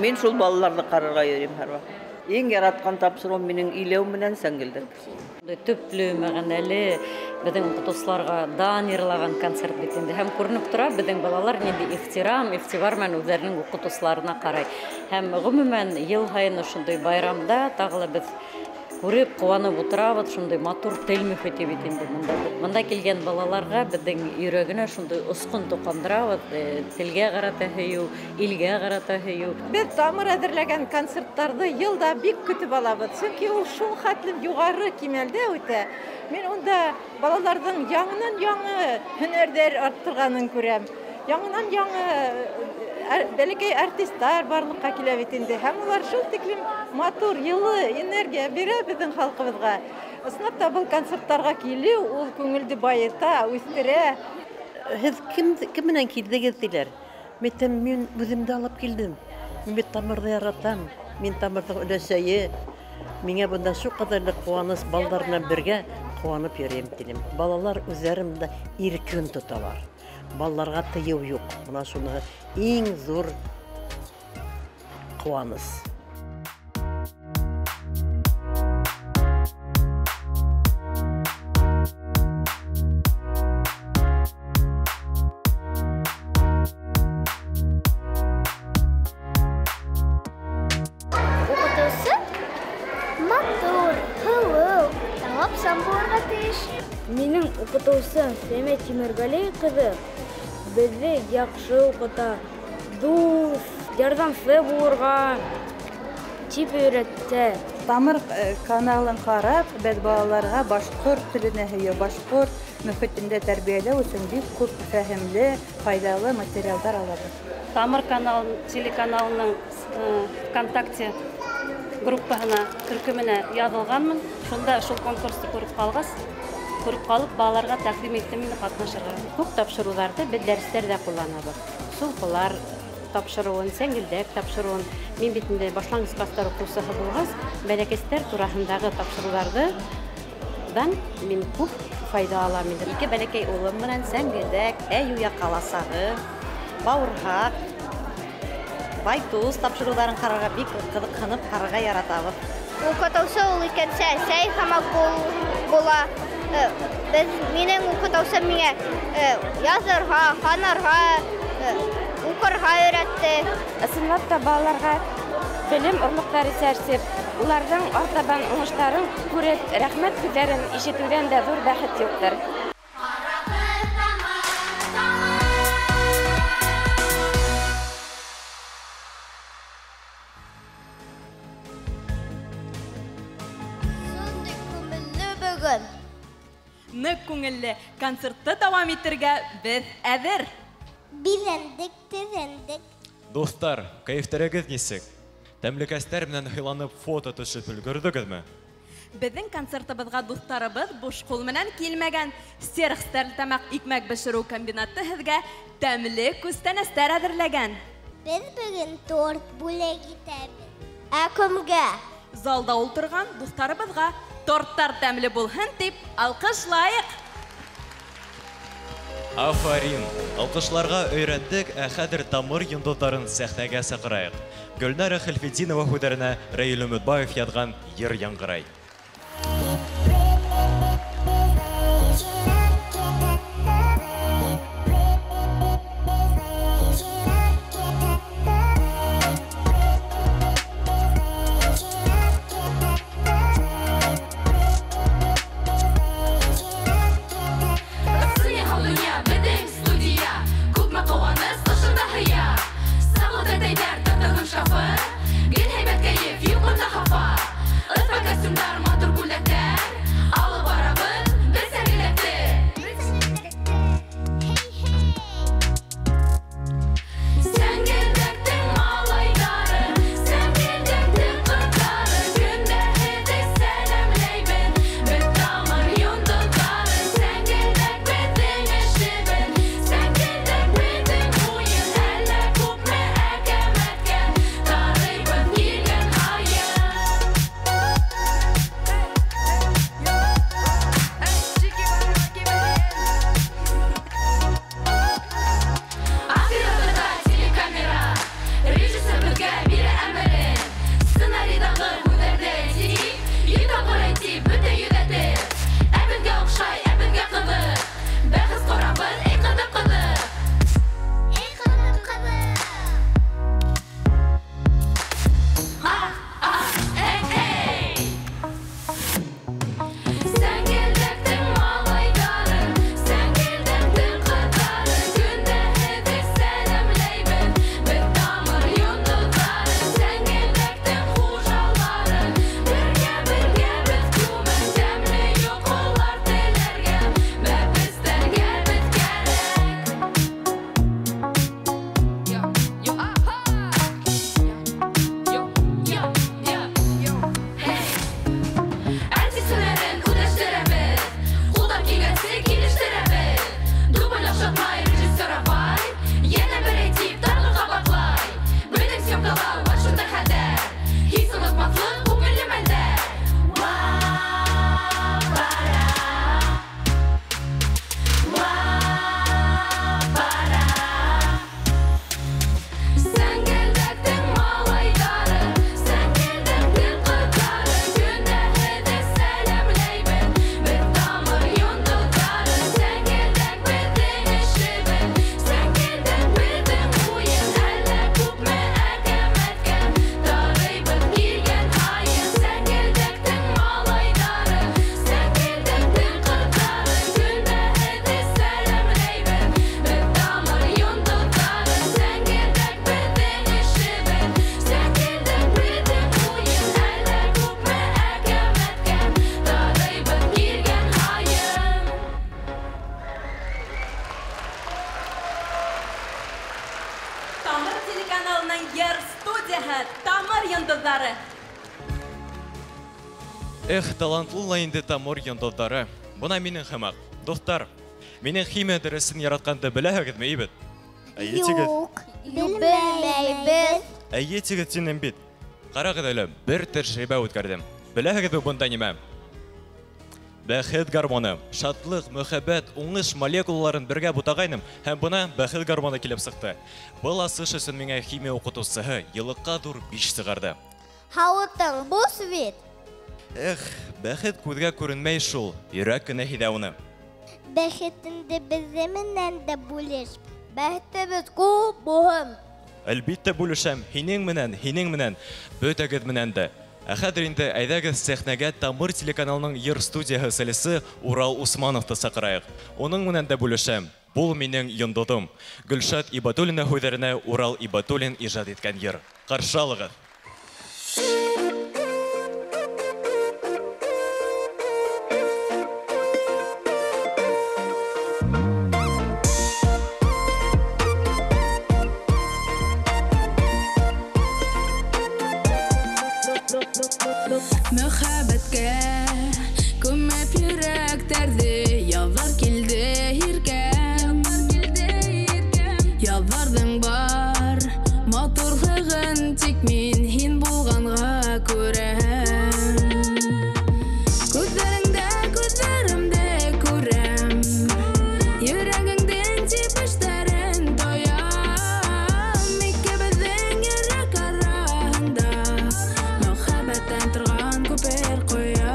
Мин шул балаларҙы ҡарарға йөрөйөм һәр ваҡыт. Иң яратҡан тапшырыу минең иләү менән сәңгелдәк. Төплө, мәғәнәле, беҙҙең уҡытыусыларға дан йырлаған концерт бит инде. Һәм күренеп тора, беҙҙең балалар ниндәй ихтирам, иғтибар менән үҙҙәренең уҡытыусыларына ҡарай. Һәм ғөмүмән йыл һайын ошондай байрамда тағы ла беҙ күреп, ҡыуанып ултырабыҙ, шундай матур тел мөхите бит инде бында. Бында килгән балаларға беҙҙең йөрәгенә шундай осҡон тоҡандырабыҙ, телгә ҡарата һөйөү, илгә ҡарата һөйөү. Беҙ Тамыр әҙерләгән концерттарҙы йыл да бик көтөп алабыҙ, сөнки ул шул хәтлем юғары кимәлдә үтә. Мин унда балаларҙың яңынан-яңы һөнәрҙәр арттырғанын күрәм. Яңынан-яңы бәләкәй артисттар барлыҡҡа килә бит инде. Һәм улар шул тиклем матур, йылы энергия бирә беҙҙең халҡыбыҙға. Ысынлап та был концерттарға килеү ул күңелде байыта, үҫтерә. Һеҙ кем менән килдегеҙ тиләр? Мин әйтәм, мин үҙемде алып килдем. Мин бит Тамырҙы яратам. Мин Тамырҙың өләсәйе. Миңә бында шул ҡәҙәрле ҡыуаныс, балалар менән бергә ҡыуанып йөрөйөм тинем. Балалар үҙҙәрен бында иркен тоталар. Балаларға тыйыу юҡ. Бына шуныһы иң ҙур ҡыуаныс. Уҡытыусы матур, һылыу, талапсан булырға тейеш. Минең уҡытыусым Сәмиә Тимерғәлей ҡыҙы беҙҙе яҡшы уҡыта, дуҫ, ярҙамсы булырға тип өйрәтә. Тамыр каналын ҡарап, беҙ балаларға башҡорт теленә һөйөү, башҡорт мөхитендә тәрбиәләү өсөн бик күп фәһемле, файҙалы материалдар алабыҙ. Тамыр канал, телеканалының ВКонтакте группаһына, төркөмөнә яҙылғанмын. Шунда шул конкурсты күреп ҡалғас, күреп ҡалып, балаларға тәҡдим иттем инде ҡатнашырға. Күп тапшырыуҙарҙы беҙ дәрестәрҙә ҡулланабыҙ. Сулпылар тапшырыуын, сәңгелдәк тапшырыуын. Мин бит инде башланғыс кластар уҡыусыһы булғас, бәләкәстәр тураһындағы тапшырыуҙарҙан мин күп файҙа алам инде. Ике бәләкәй улым менән сәңгелдәк, әйү яҡаласағы, бауырһаҡ, байтуз тапшырыуҙарын ҡарарға бик ҡыҙыҡһынып ҡарарға яратабыҙ. Уҡытыусы ул икенсе әсәй һымаҡ була. Беҙ минең уҡытыусым миңә яҙырға, һанарға, уҡырға өйрәтте. Ысынлап та балаларға белем орлоҡтары сәрсеп, уларҙың артабан уңыштарын күреп, рәхмәт һүҙҙәрен ишетеүҙән дә ҙур бәхет юҡтыр. күңелле. Концертты дауам итергә беҙ әҙер. Биҙәндек, төҙәндек. Дуҫтар, кәйефтәрегеҙ нисек? Тәмлекәстәр менән һыйланып фото төшөп өлгөрҙөгөҙмө? Беҙҙең концертыбыҙға дуҫтарыбыҙ буш ҡул менән килмәгән. Стерх Стәрлетамаҡ икмәк бешереү комбинаты һеҙгә тәмле күстәнәстәр әҙерләгән. Беҙ бөгөн торт бүләк итәбеҙ. Ә кемгә? Залда ултырған дуҫтарыбыҙға торттар тәмле булһын тип алҡышлайыҡ. Афарин! Алҡышларға өйрәндек, ә хәҙер тамыр йондоҙҙарын сәхнәгә саҡырайыҡ. Гөлнара Хәлфетдинова һүҙҙәренә Рәил Өмөтбаев яҙған йыр яңғырай. Эх, талантлы ла инде тамыр йондоҙҙары. Бына минең һымаҡ. Дуҫтар, минең химия дәресен яратҡанды беләһегеҙме, ибет? Юҡ, белмәйбеҙ. Әйе, тигеҙ тинем бит. Ҡарағыҙ әле, бер тәжрибә үткәрҙем. Беләһегеҙме бында нимә? Бәхет гормоны, шатлыҡ, мөхәббәт, уңыш молекулаларын бергә бутағайным, һәм бына бәхет гормоны килеп сыҡты. Был асыш өсөн миңә химия уҡытыусыһы йылыҡҡа ҙур 5 сығарҙы. Һауытың буш бит. Эх, бәхет күҙгә күренмәй шул, йөрәк кенә һиҙә уны. Бәхетеңде беҙҙе менән дә бүлеш. Бәхетебеҙ күп булһын. Әлбиттә бүлешәм, һинең менән, һинең менән, бөтәгеҙ менән дә. Ә хәҙер инде әйҙәгеҙ сәхнәгә Тамыр телеканалының йыр студияһы солисы Урал Усмановты саҡырайыҡ. Уның менән дә бүлешәм. Был минең йондоҙом. Гөлшат Ибатуллина һүҙҙәренә Урал Ибатуллин ижад иткән йыр. Ҡаршы алығыҙ. Яҙҙарҙың бар матурлығын тик мин һин булғанға күрәм. Күҙҙәреңдә күҙҙәремде күрәм, йөрәгеңдең тибештәрен тоям. Икебеҙҙең йөрәк араһында мөхәббәттән торған күпер ҡоям.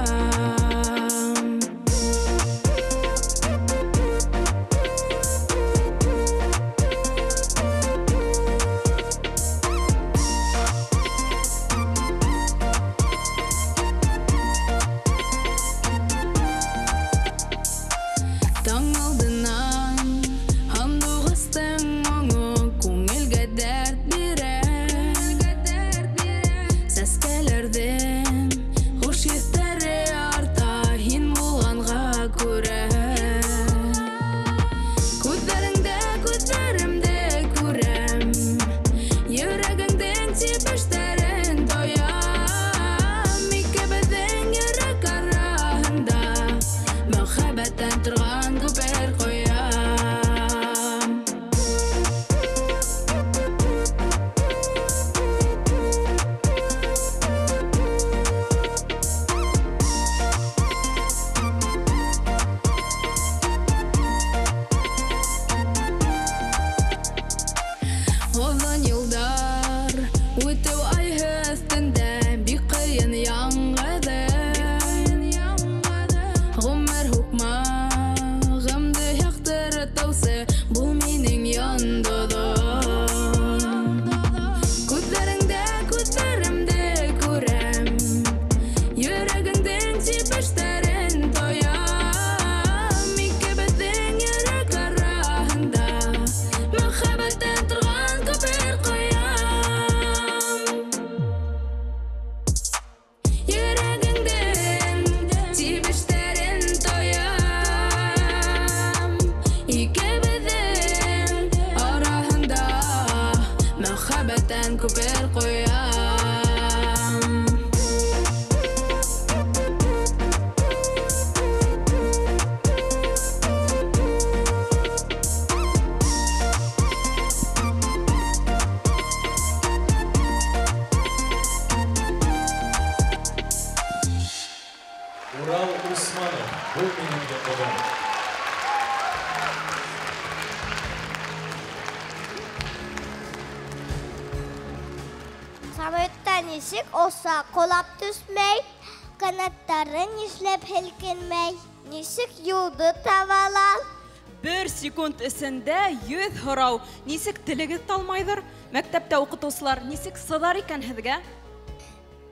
Таң алдынан һандуғастың моңо күңелгә дәрт бирә. Сәскәләрҙең хуш еҫтәре арта һин булғанға күрә. Күҙҙәреңдә күҙҙәремде күрәм, йөрәгеңдең тибештәрен тоям. Икебеҙҙең йөрәк араһында мөхәббәттән торған күпер ҡоям. Оҙон йылдар үтеү айһыҙ төндә бик ҡыйын яңғыҙым. Ғүмер һуҡмағымды яҡтыртыусы бул минең йондоҙом. Күҙҙәреңдә күҙҙәремде күрәм, йөрәгеңдең тибештәрен тоям. Икебеҙҙең йөрәк араһында мөхәббәттән торған күпер ҡоям. Йөрәгеңдең тибештәрен тоям. Икебеҙҙең араһында мөхәббәттән күпер ҡоям. Урал Усманов, был минең йондоҙом. Самолетта нисек оса ҡолап төшмәй, ҡанаттары нишләп һелкенмәй, нисек юлды табалар? Бер секунд эсендә 100 һорау. Нисек телегеҙ талмайҙыр? Мәктәптә уҡытыусылар нисек сыҙар икән һеҙгә?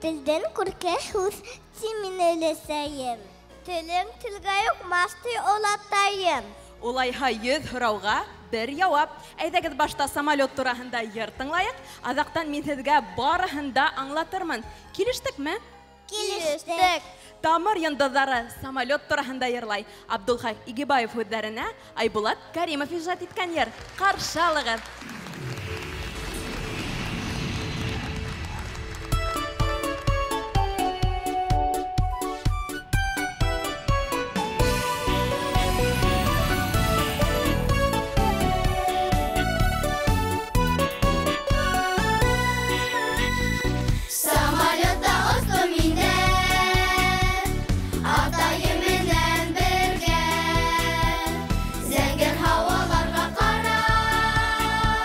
Телдән күркә һүҙ, ти мин өләсәйем. Телең телгә йоҡмаҫ, ти олатайым. Улайһа 100 һорауға бер яуап. Әйҙәгеҙ башта самолет тураһында йыр тыңлайыҡ, аҙаҡтан мин һеҙгә барыһын да аңлатырмын. Килештекме? Килештек. Тамыр йондоҙҙары самолет тураһында йырлай. Абдулхаҡ Игебаев һүҙҙәренә Айбулат Каримов ижад иткән йыр. Ҡаршы алығыҙ. Самолетта остом мин дә, атайым менән бергә. Зәңгәр һауаларға ҡарап,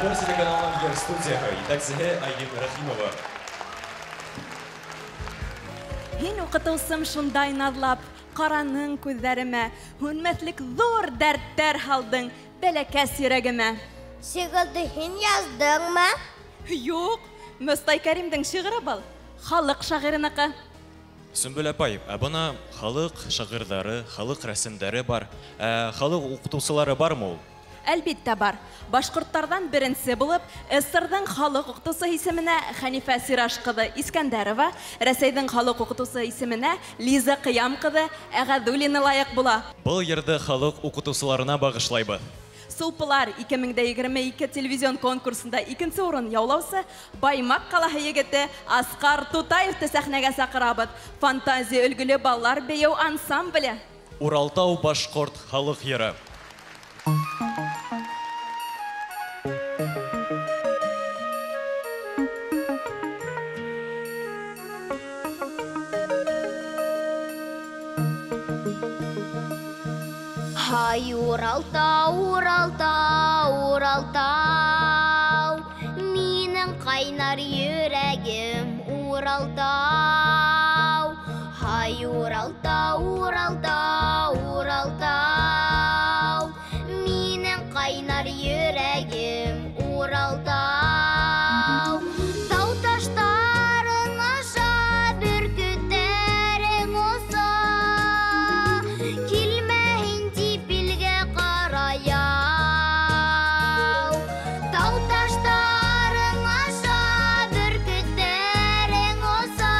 Тамыр телеканалының йыр студияһы, етәксеһе Айым Рәхимова. Һин уҡытыусым шундай наҙлап, ҡараның күҙҙәремә, һүнмәҫлек ҙур дәрттәр һалдың бәләкәс йөрәгемә. Шиғырҙы һин яҙҙыңмы? Юҡ, Мостай Кәримдең шиғыры был, халыҡ шағирыныҡы. Сөмбөл апай, ә бына халыҡ шағирҙары, халыҡ рәсемдәре бар. Ә халыҡ уҡытыусылары бармы ул? Әлбиттә бар. Башҡорттарҙан беренсе булып, СССРҙың халыҡ уҡытыусы исеменә Хәнифә Сираж ҡыҙы Искәндәрова, Рәсәйҙең халыҡ уҡытыусы исеменә Лиза Ҡыям ҡыҙы Әғәҙуллина лайыҡ була. Был йырҙы халыҡ уҡытыусыларына бағышлайбыҙ. Сулпылар 2022 телевизион конкурсында икенсе урын яулаусы Баймаҡ ҡалаһы егете Асҡар Тутаевты сәхнәгә саҡырабыҙ. Фантазия өлгөлө балалар бейеү ансамбле. Уралтау башҡорт халыҡ йыры. Һай, Уралтау, Уралтау, Уралтау, минең ҡайнар йөрәгем Уралтау. Һай, Уралтау, Уралтау, Уралтау, минең ҡайнар йөрәгем Уралтау. Тау таштарың аша, бөркөттәрең оса, килмәһен тип илгә ҡараяу. Тау таштарың аша, бөркөттәрең оса,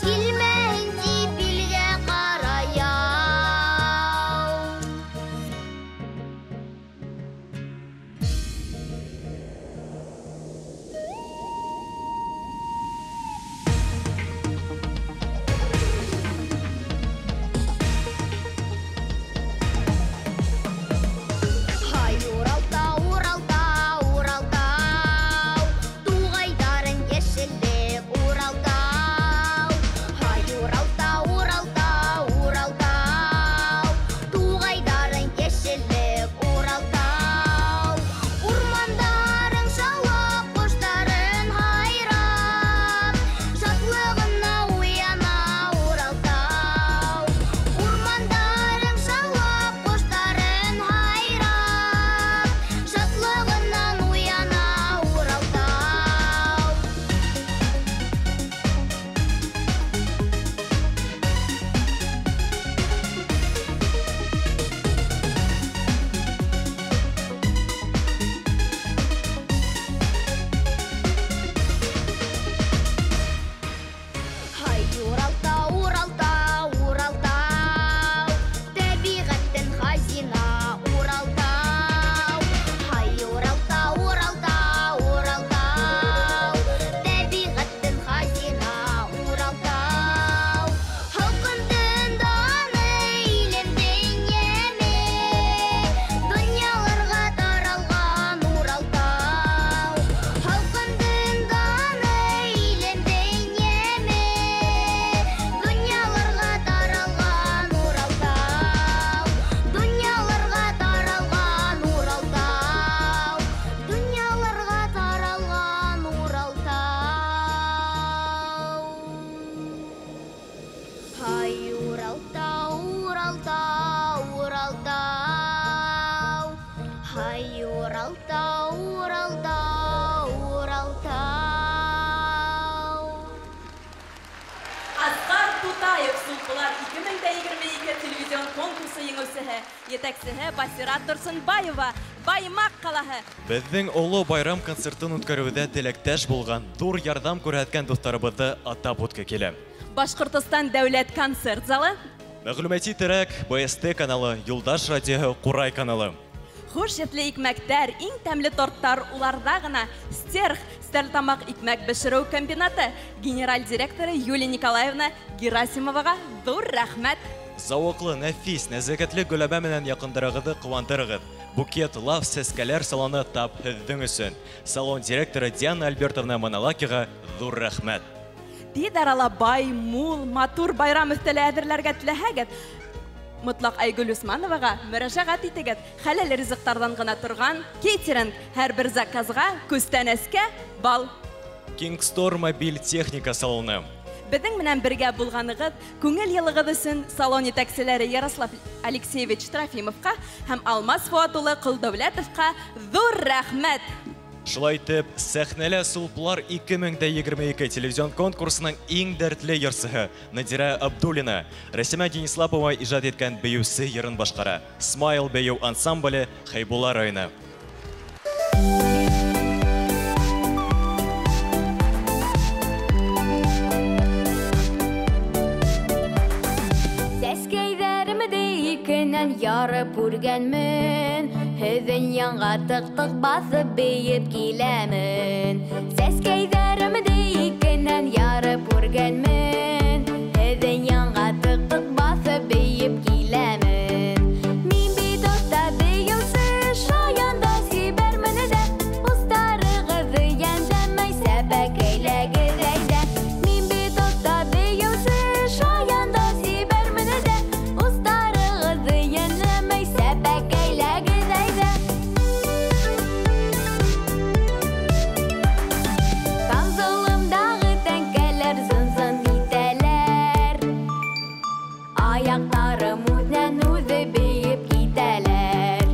килмәһен тип илгә ҡараяу. Һай, Уралтау, Уралтау, Уралтау, туғайҙарың йәшеллек Уралтау. Һай, Уралтау, Уралтау, Уралтау, туғайҙарың йәшеллек Уралтау. Урмандарың шаулап, ҡоштарын һайрап, шатлығына уяна Уралтау. Урмандарың шаулап, ҡоштарын һайрап, шатлығынан уяна Уралтау. Һай, Уралтау, Уралтау, Уралтау, тәбиғәттән хазина Уралтау. Һай, Уралтау, Уралтау, Уралтау, тәбиғәттән хазина Уралтау. Халҡымдың даны, илемдең йәме, донъяларға таралған Уралтау. Халҡымдың даны, илемдең йәме, донъяларға таралған Уралтау. Донъяларға таралған Уралтау. Донъяларға таралған Уралтау. Һай, Уралтау, Уралтау, Уралтау. Һай, Уралтау, Уралтау, Уралтау. Асҡар Тутаев Сулпылар 2022 телевизион конкурсы еңеүсеһе, етәксеһе Басира Торсонбаева, Баймаҡ ҡалаһы. Беҙҙең оло байрам концертын үткәреүҙә теләктәш булған, ҙур ярҙам күрһәткән дуҫтарыбыҙҙы атап үтке килә. Башҡортостан дәүләт концерт залы, Мәғлүмәти терәк, БСТ каналы, Юлдаш радиоһы, Ҡурай каналы. Хуш еҫле икмәктәр, иң тәмле торттар уларҙа ғына. Стерх, Стәрлетамаҡ икмәк бешереү комбинаты генераль директоры Юлия Николаевна Герасимоваға ҙур рәхмәт. Зауыҡлы, нәфис, нәзәкәтле гөләмә менән яҡындарығыҙҙы ҡыуандырығыҙ. Букет лав сәскәләр салоны тап һеҙҙең өсөн. Салон директоры Диана Альбертовна Маналакиға ҙур рәхмәт. Тиҙ арала бай, мул, матур байрам өҫтәле әҙерләргә теләһәгеҙ, Мотлаҡ Айгөл Усмановаға мөрәжәғәт итегеҙ. Хәләл ризыҡтарҙан ғына торған кейтеринг, һәр бер заказға күстәнәскә бал. Кингстор мобиль техника салоны. Беҙҙең менән бергә булғанығыҙ, күңел йылығыҙ өсөн салон етәкселәре Ярослав Алексеевич Трофимовҡа һәм Алмаз Фуат улы Ҡолдәүләтовҡа ҙур рәхмәт. Шулай итеп, сәхнәлә Сулпылар 2022 телевизион конкурсының иң дәртле йырсыһы Надира Абдуллина Рәсимә Денислапова ижад иткән бейеүсе йырын башҡара. Смайл бейеү ансамбле, Хәйбулла районы. Сәскәйҙәремде икенән ярып үргәнмен, һеҙҙең янға тыҡ-тыҡ баҫып бейеп киләмен. Сәскәйҙәремде икенән ярып үргәнмен, һеҙҙең янға тыҡ-тыҡ баҫып бейеп киләмен. Мин бит оҫта бейеүсе, шаян да сибәрмен дә, устарығыҙҙы йәнләмәй сәпәкәйләгеҙ әйҙә. Мин бит оҫта бейеүсе, шаян да сибәрмен дә, устарығыҙҙы йәнләмәй сәпәкәйләгеҙ әйҙә. Камзолымдағы тәңкәләр зын-зын итәләр, аяҡтарым үҙенән-үҙе бейеп китәләр.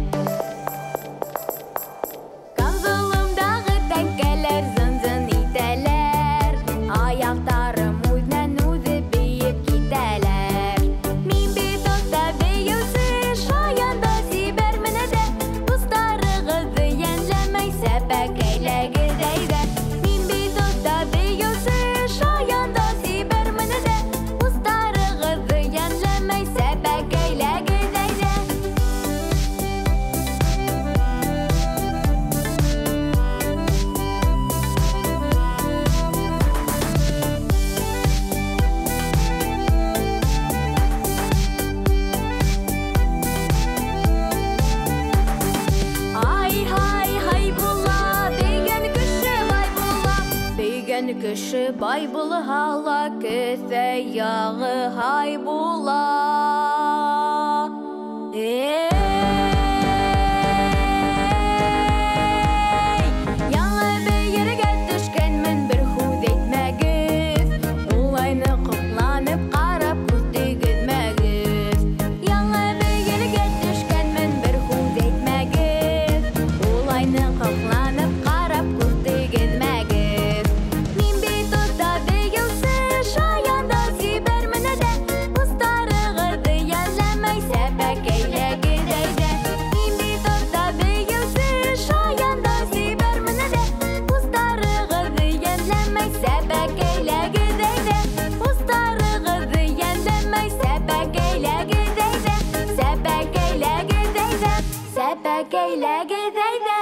Камзолымдағы тәңкәләр зын-зын итәләр, аяҡтарым үҙенән-үҙе бейеп китәләр. Мин бит оҫта бейеүсе, шаян да сибәрмен дә, устарығыҙҙы йәнләмәй сәпәкәйләгеҙ әйҙә. Мин бит оҫта бейеүсе, шаян да сибәрмен дә, устарығыҙҙы йәнләмәй сәпәкәйләгеҙ әйҙә. Ай-һай, һай була, бейгән кеше бай була. Бейгән кеше бай булһа ла, кеҫә яғы һай була. Эй, яңы бейергә төшкәнмен, бер һүҙ әйтмәгеҙ. Улайны ҡоҡланып ҡарап күҙ тейгеҙмәгеҙ. Яңы бейергә төшкәнмен, бер һүҙ әйтмәгеҙ. Улайны ҡоҡланып ҡарап күҙ тейгеҙмәгеҙ. Мин бит оҫта бейеүсе, шаян да сибәрмен дә, устарығыҙҙы йәнләмәй сәпәкәйләгеҙ әйҙә. Мин бит оҫта бейеүсе, шаян да сибәрмен дә, устарығыҙҙы йәнләмәй сәпәкәйләгеҙ әйҙә. Устарығыҙҙы йәнләмәй сәпәкәйләгеҙ әйҙә. Сәпәкәйләгеҙ әйҙә, сәпәкәйләгеҙ әйҙә.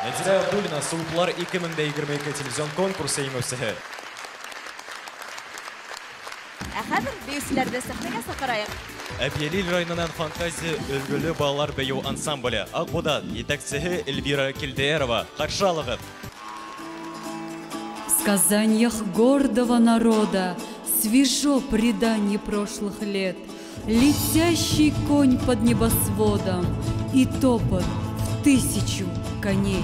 Надира Абдуллина, Сулпылар 2022 телевизион конкурсы еңеүсеһе. Ә хәҙер бейеүселәрҙе сәхнәгә саҡырайыҡ. Әбйәлил районынан Фантазия өлгөлө балалар бейеү ансамбле Аҡбуҙат, етәксеһе Эльвира Килдеерова. Ҡаршы алығыҙ. В сказаниях гордого народа свежо преданье прошлых лет. Летящий конь под небосводом и топот в 1000 коней.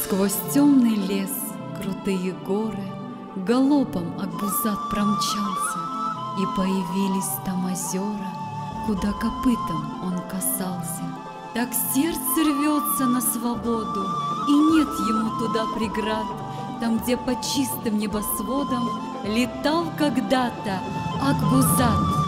Сквозь темный лес, крутые горы, галопом Акбузат промчался, и появились там озера, куда копытом он касался. Так сердце рвется на свободу, и нет ему туда преград, Там, где по чистым небосводам летал когда-то Акбузат.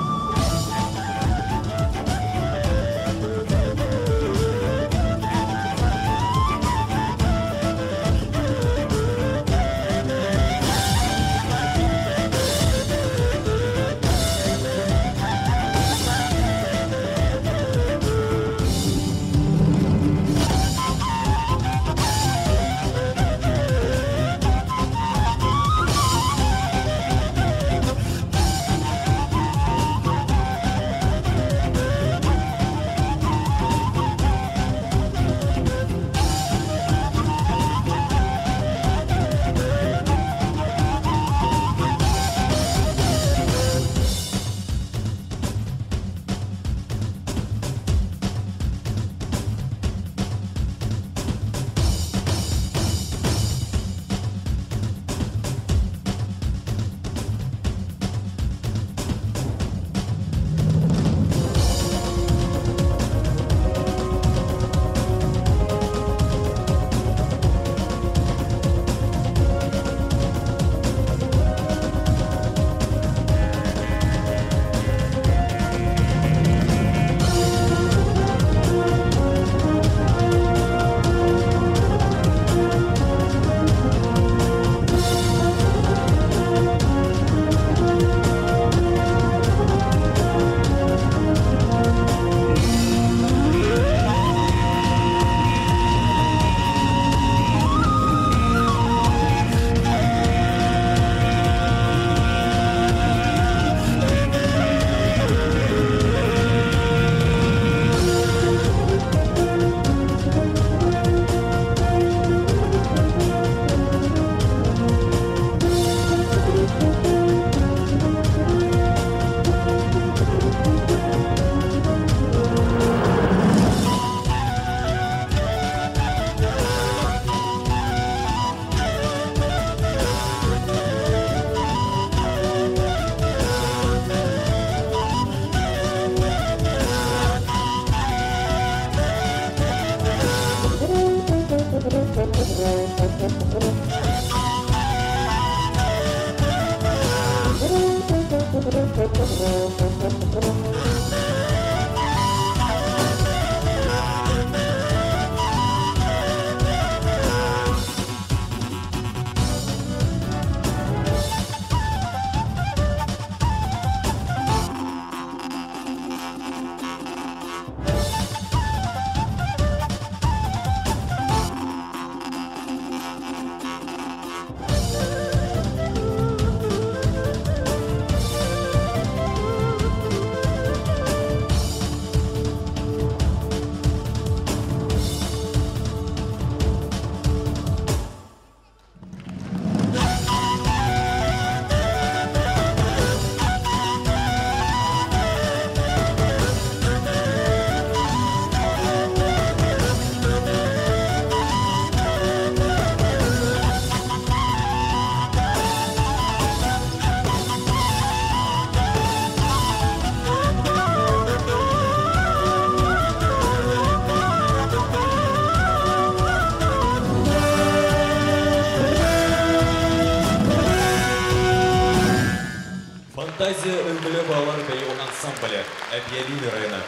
Фантазия өлгөлө балалар бейүү ансамбле Әбйәлил районы.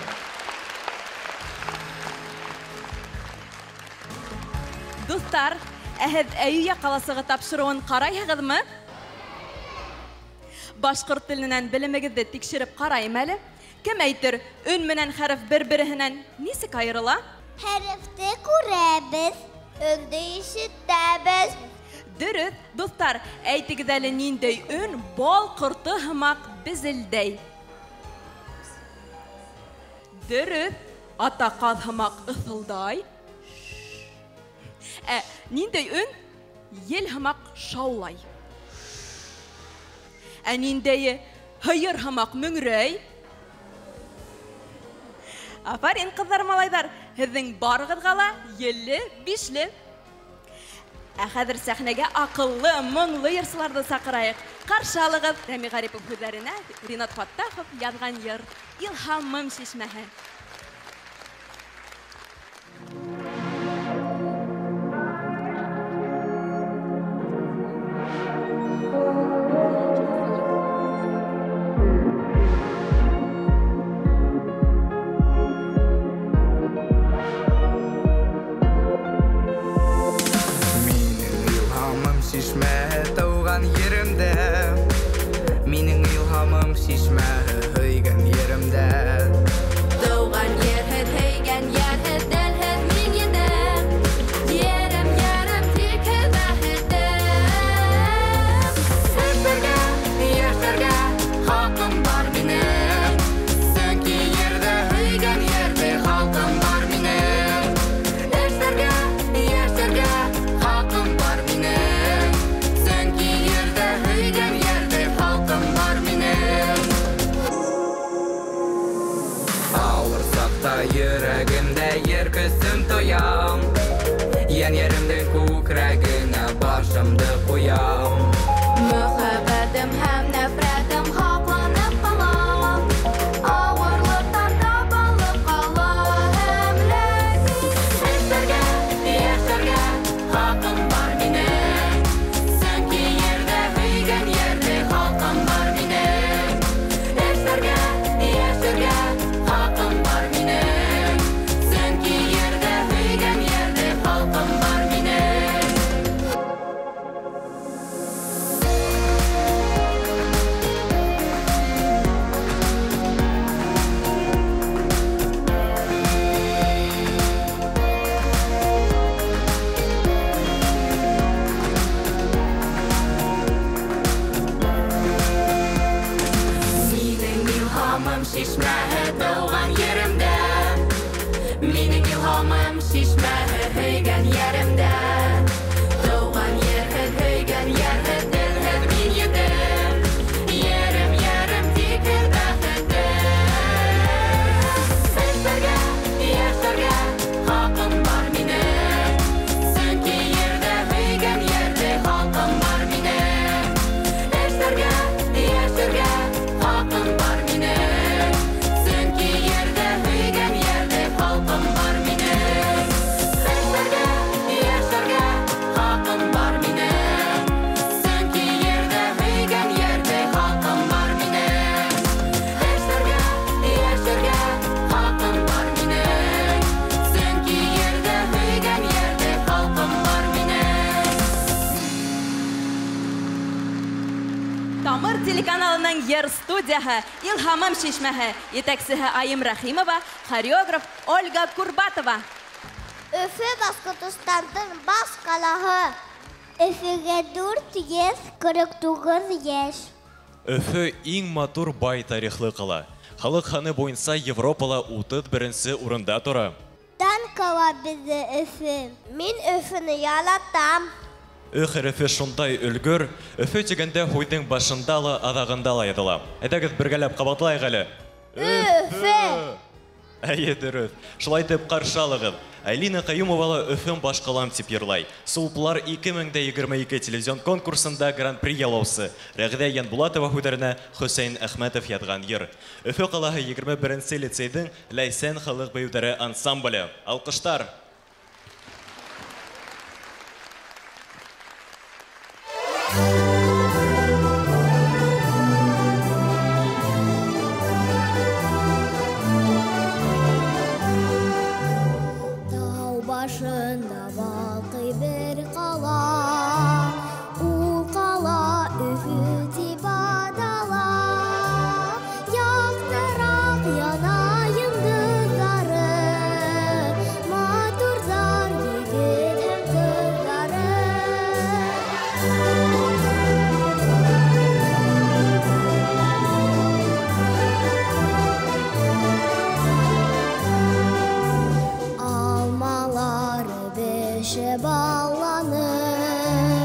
Дуҫтар, ә һеҙ Әйүә ҡаласығы тапшырыуын ҡарайһығыҙмы? Башҡорт теленән белемегеҙҙе тикшереп ҡарайым әле. Кем әйтер, өн менән хәреф бер-береһенән нисек айырыла? Хәрефте күрәбеҙ, өндө ишетәбеҙ. Дөрөҫ, дуҫтар, әйтегеҙ әле ниндәй өн бал ҡорто һымаҡ безелдәй? Дөрөҫ, ата ҡаҙ һымаҡ ыҫылдай. Ә ниндәй өн ел һымаҡ шаулай? Ә ниндәйе һыйыр һымаҡ мөңрәй? Афарин, ҡыҙҙар, малайҙар, һеҙҙең барығыҙға ла елле, бишле. Ә хәҙер сәхнәгә аҡыллы, моңло йырсыларҙы саҡырайыҡ. Ҡаршы алығыҙ Рәми Ғарипов һүҙҙәренә Ринат Фаттахов яҙған йыр «Илһамым шишмәһе». Тыуған еремдә, минең илһамым шишмәһе һөйгән еремдә. Тыуған ерһеҙ, һөйгән йәрһеҙ, телһеҙ мин етем. Ерем, ерем, тик һеҙ бәхетем. Эшләргә, йәшәргә хаҡым бар минең. Сөнки ерҙә һөйгән ерҙә халҡым бар минең. Эшләргә, йәшәргә хаҡым бар минең. Сөнки ерҙә һөйгән ерҙә халҡым бар минең. Ауыр саҡта йөрәгемдә ер көсөн тоям. Йән еремдең күкрәгенә башымды ҡуям. Мөхәббәтем һәм нәфрәтем һаҡланып ҡала. Ауырлыҡтар табылып ҡала һәм ләкин. Эшләргә, йәшәргә хаҡым бар минең. Сөнки ерҙә һөйгән ерҙә халҡым бар минең. Эшләргә, йәшәргә хаҡым бар минең. Сөнки ерҙә һөйгән ерҙә халҡым бар минең. Минең илһамым шишмәһе тыуған еремдә. Минең илһамым шишмәһе һөйгән йәремдә. Тыуған ерһеҙ, һөйгән йәрһеҙ, телһеҙ мин етем. Ерем, ерем, тик һеҙ бәхетем. Эшләргә, йәшәргә хаҡым бар минең. Сөнки ерҙә һөйгән ерҙә халҡым бар минең. Эшләргә, йәшәргә хаҡым бар минең. Сөнки ерҙә һөйгән ерҙә халҡым бар минең. Эшләргә, йәшәргә хаҡым бар минең. Сөнки ерҙә һөйгән ерҙә халҡым бар минең. Эшләргә, йәшәргә хаҡым бар минең. Сөнки ерҙә һөйгән ерҙә халҡым бар минең. Тамыр телеканалының ер студияһы Илһамым шишмәһе, етәксеһе Айым Рәхимова, хореограф Ольга Курбатова. Өфө Башҡортостандың баш ҡалаһы. Өфөгә 449 йәш. Өфө иң матур бай тарихлы ҡала. Халыҡ һаны буйынса Европала 31-нсе урында тора. Дан ҡала беҙҙе Өфө. Мин Өфөнө яратам. Ö хәрефе шундай өлгөр, Өфө тигәндә һүҙҙең башында ла, аҙағында ла яҙыла. Әйҙәгеҙ бергәләп ҡабатлайыҡ әле. Өфө! Әйе, дөрөҫ. Шулай итеп ҡаршы алығыҙ. Айлина Ҡайумова ла Өфөм баш ҡалам тип йырлай. Сулпылар 2022 телевизион конкурсында гран-при яулаусы Рәғиҙә Янбулатова һүҙҙәренә Хөсәйен Әхмәтов яҙған йыр. Өфө ҡалаһы 21-нсе лицейҙың Ләйсән халыҡ бейеүҙәре ансамбле. Алҡыштар! Тау башында балҡый бер ҡала, ул ҡала Өфө тип атала. Яҡтыраҡ яна йондоҙҙары, матурҙар егет һәм ҡыҙҙары. Алмалары бешеп балланып,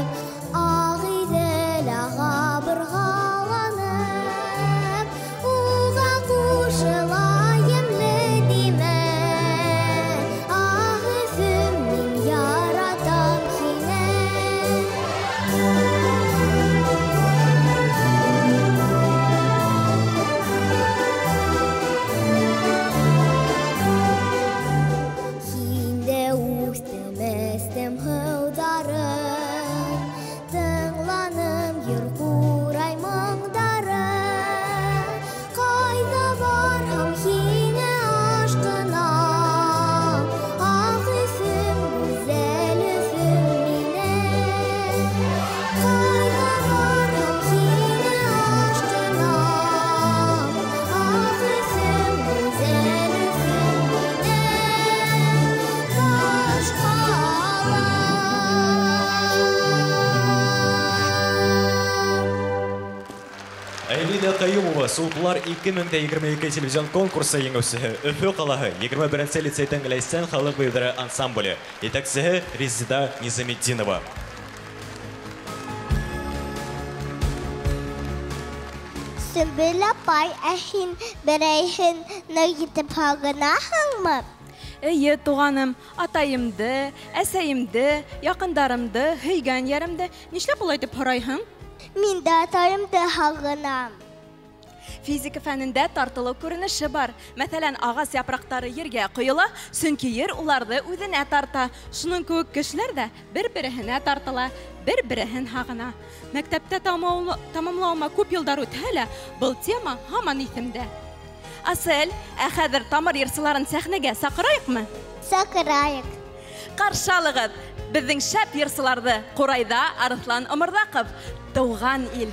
Айлина Ҡайумова, Сулпылар 2022 телевизион конкурсы еңеүсеһе, Өфө ҡалаһы 21-нсе лицейҙың Ләйсән халыҡ бейеүҙәре ансамбле, етәксеһе Резеда Низаметдинова. Сөмбөл апай, ә һин берәйһен ныҡ итеп һағынаһыңмы? Эйе, туғаным, атайымды, әсәйемде, яҡындарымды, һөйгән йәремде. Нишләп улай тип һорайһың? Мин дә атайымды һағынам. Физика фәнендә тартылыу күренеше бар. Мәҫәлән, ағас япраҡтары ергә ҡойола, сөнки ер уларҙы үҙенә тарта. Шуның кеүек кешеләр ҙә бер-береһенә тартыла, бер-береһен һағына. Мәктәптә тамамлауыма күп йылдар үтһә лә, был тема һаман иҫемдә. Асель, ә хәҙер тамыр йырсыларын сәхнәгә саҡырайыҡмы? Саҡырайыҡ. Ҡаршы алығыҙ беҙҙең шәп йырсыларҙы. Ҡурайҙа Арыҫлан Оморҙаҡов, Тыуған ил.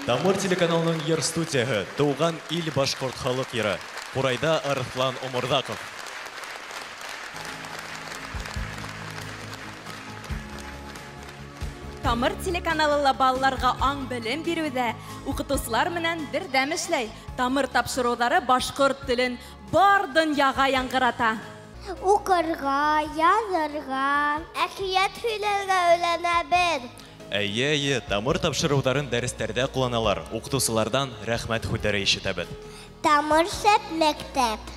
Тамыр телеканалының йыр студияһы Тыуған ил башҡорт халыҡ йыры. Ҡурайҙа Арыҫлан Оморҙаҡов. Тамыр телеканалы ла балаларға аң-белем биреүҙә уҡытыусылар менән берҙәм эшләй. Тамыр тапшырыуҙары башҡорт телен бар донъяға яңғырата. Уҡырға, яҙырға, әкиәт һөйләргә өйрәнәбеҙ. Әйе, әйе, тамыр тапшырыуҙарын дәрестәрҙә ҡулланалар. Уҡытыусыларҙан рәхмәт һүҙҙәре ишетәбеҙ. Тамыр шәп мәктәп.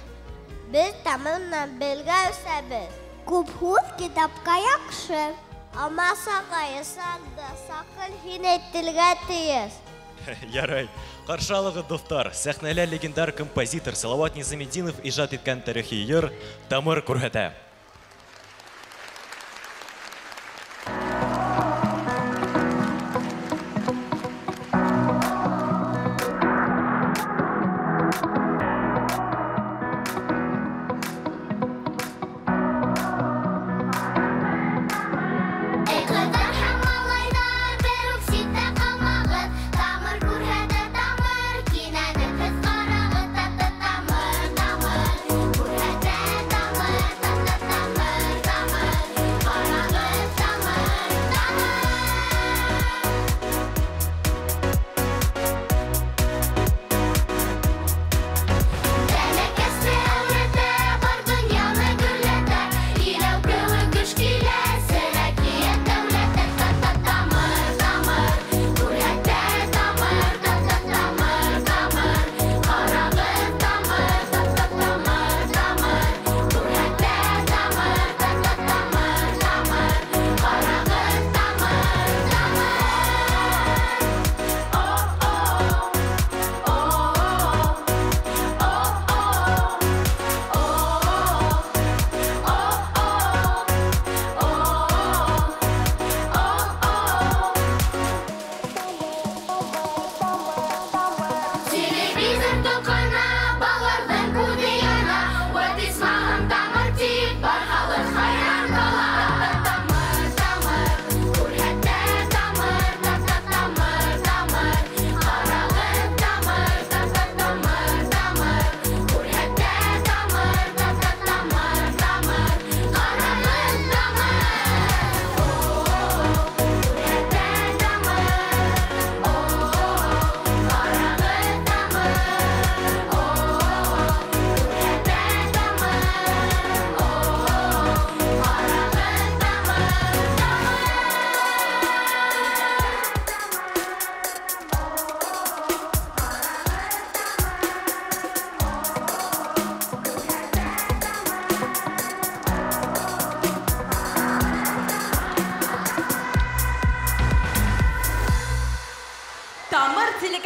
Беҙ тамыр менән бергә үҫәбеҙ. Күп һүҙ китапҡа яҡшы. Алма сағай, ысанды, саҡыр һин әйтелгә тейеш. Ярай. Ҡаршы алығыҙ, дуҫтар. Сәхнәлә легендар композитор Салауат Низаметдинов ижад иткән тарихи йыр Тамыр күрһәтә.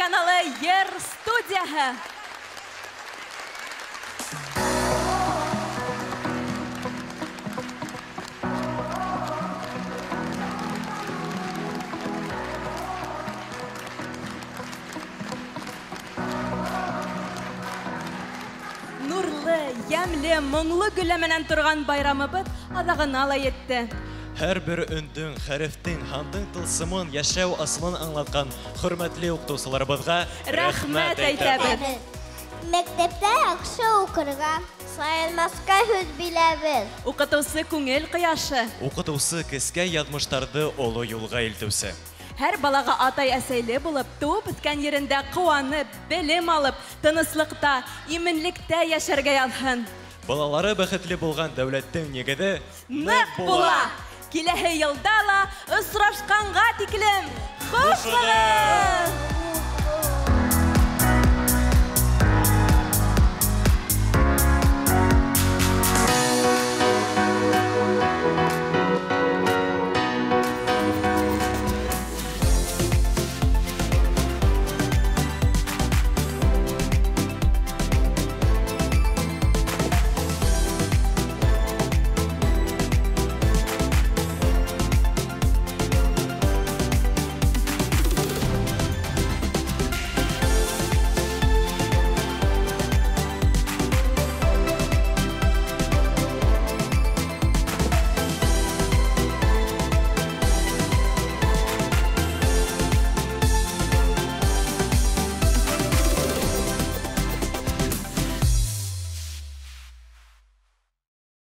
телеканалы Ер студияһы. Нурлы, йәмле, моңло гөллә менән торған байрамыбыҙ аҙағына ла етте. Һәр бер өндөң, хәрефтең, һандың тылсымын, йәшәү асылын аңлатҡан хөрмәтле уҡытыусыларыбыҙға рәхмәт әйтәбеҙ. Мәктәптә яҡшы уҡырға, сайылмаҫҡа һүҙ бирәбеҙ. Уҡытыусы күңел ҡояшы. Уҡытыусы кескәй яҙмыштарҙы оло юлға илтеүсе. Һәр балаға атай-әсәйле булып, тыуып үҫкән ерендә ҡыуанып, белем алып, тыныслыҡта, именлектә йәшәргә яҙһын. Балалары бәхетле булған дәүләттең нигеҙе ныҡ була. Киләһе йылда ла осрашҡанға тиклем хушығыҙ!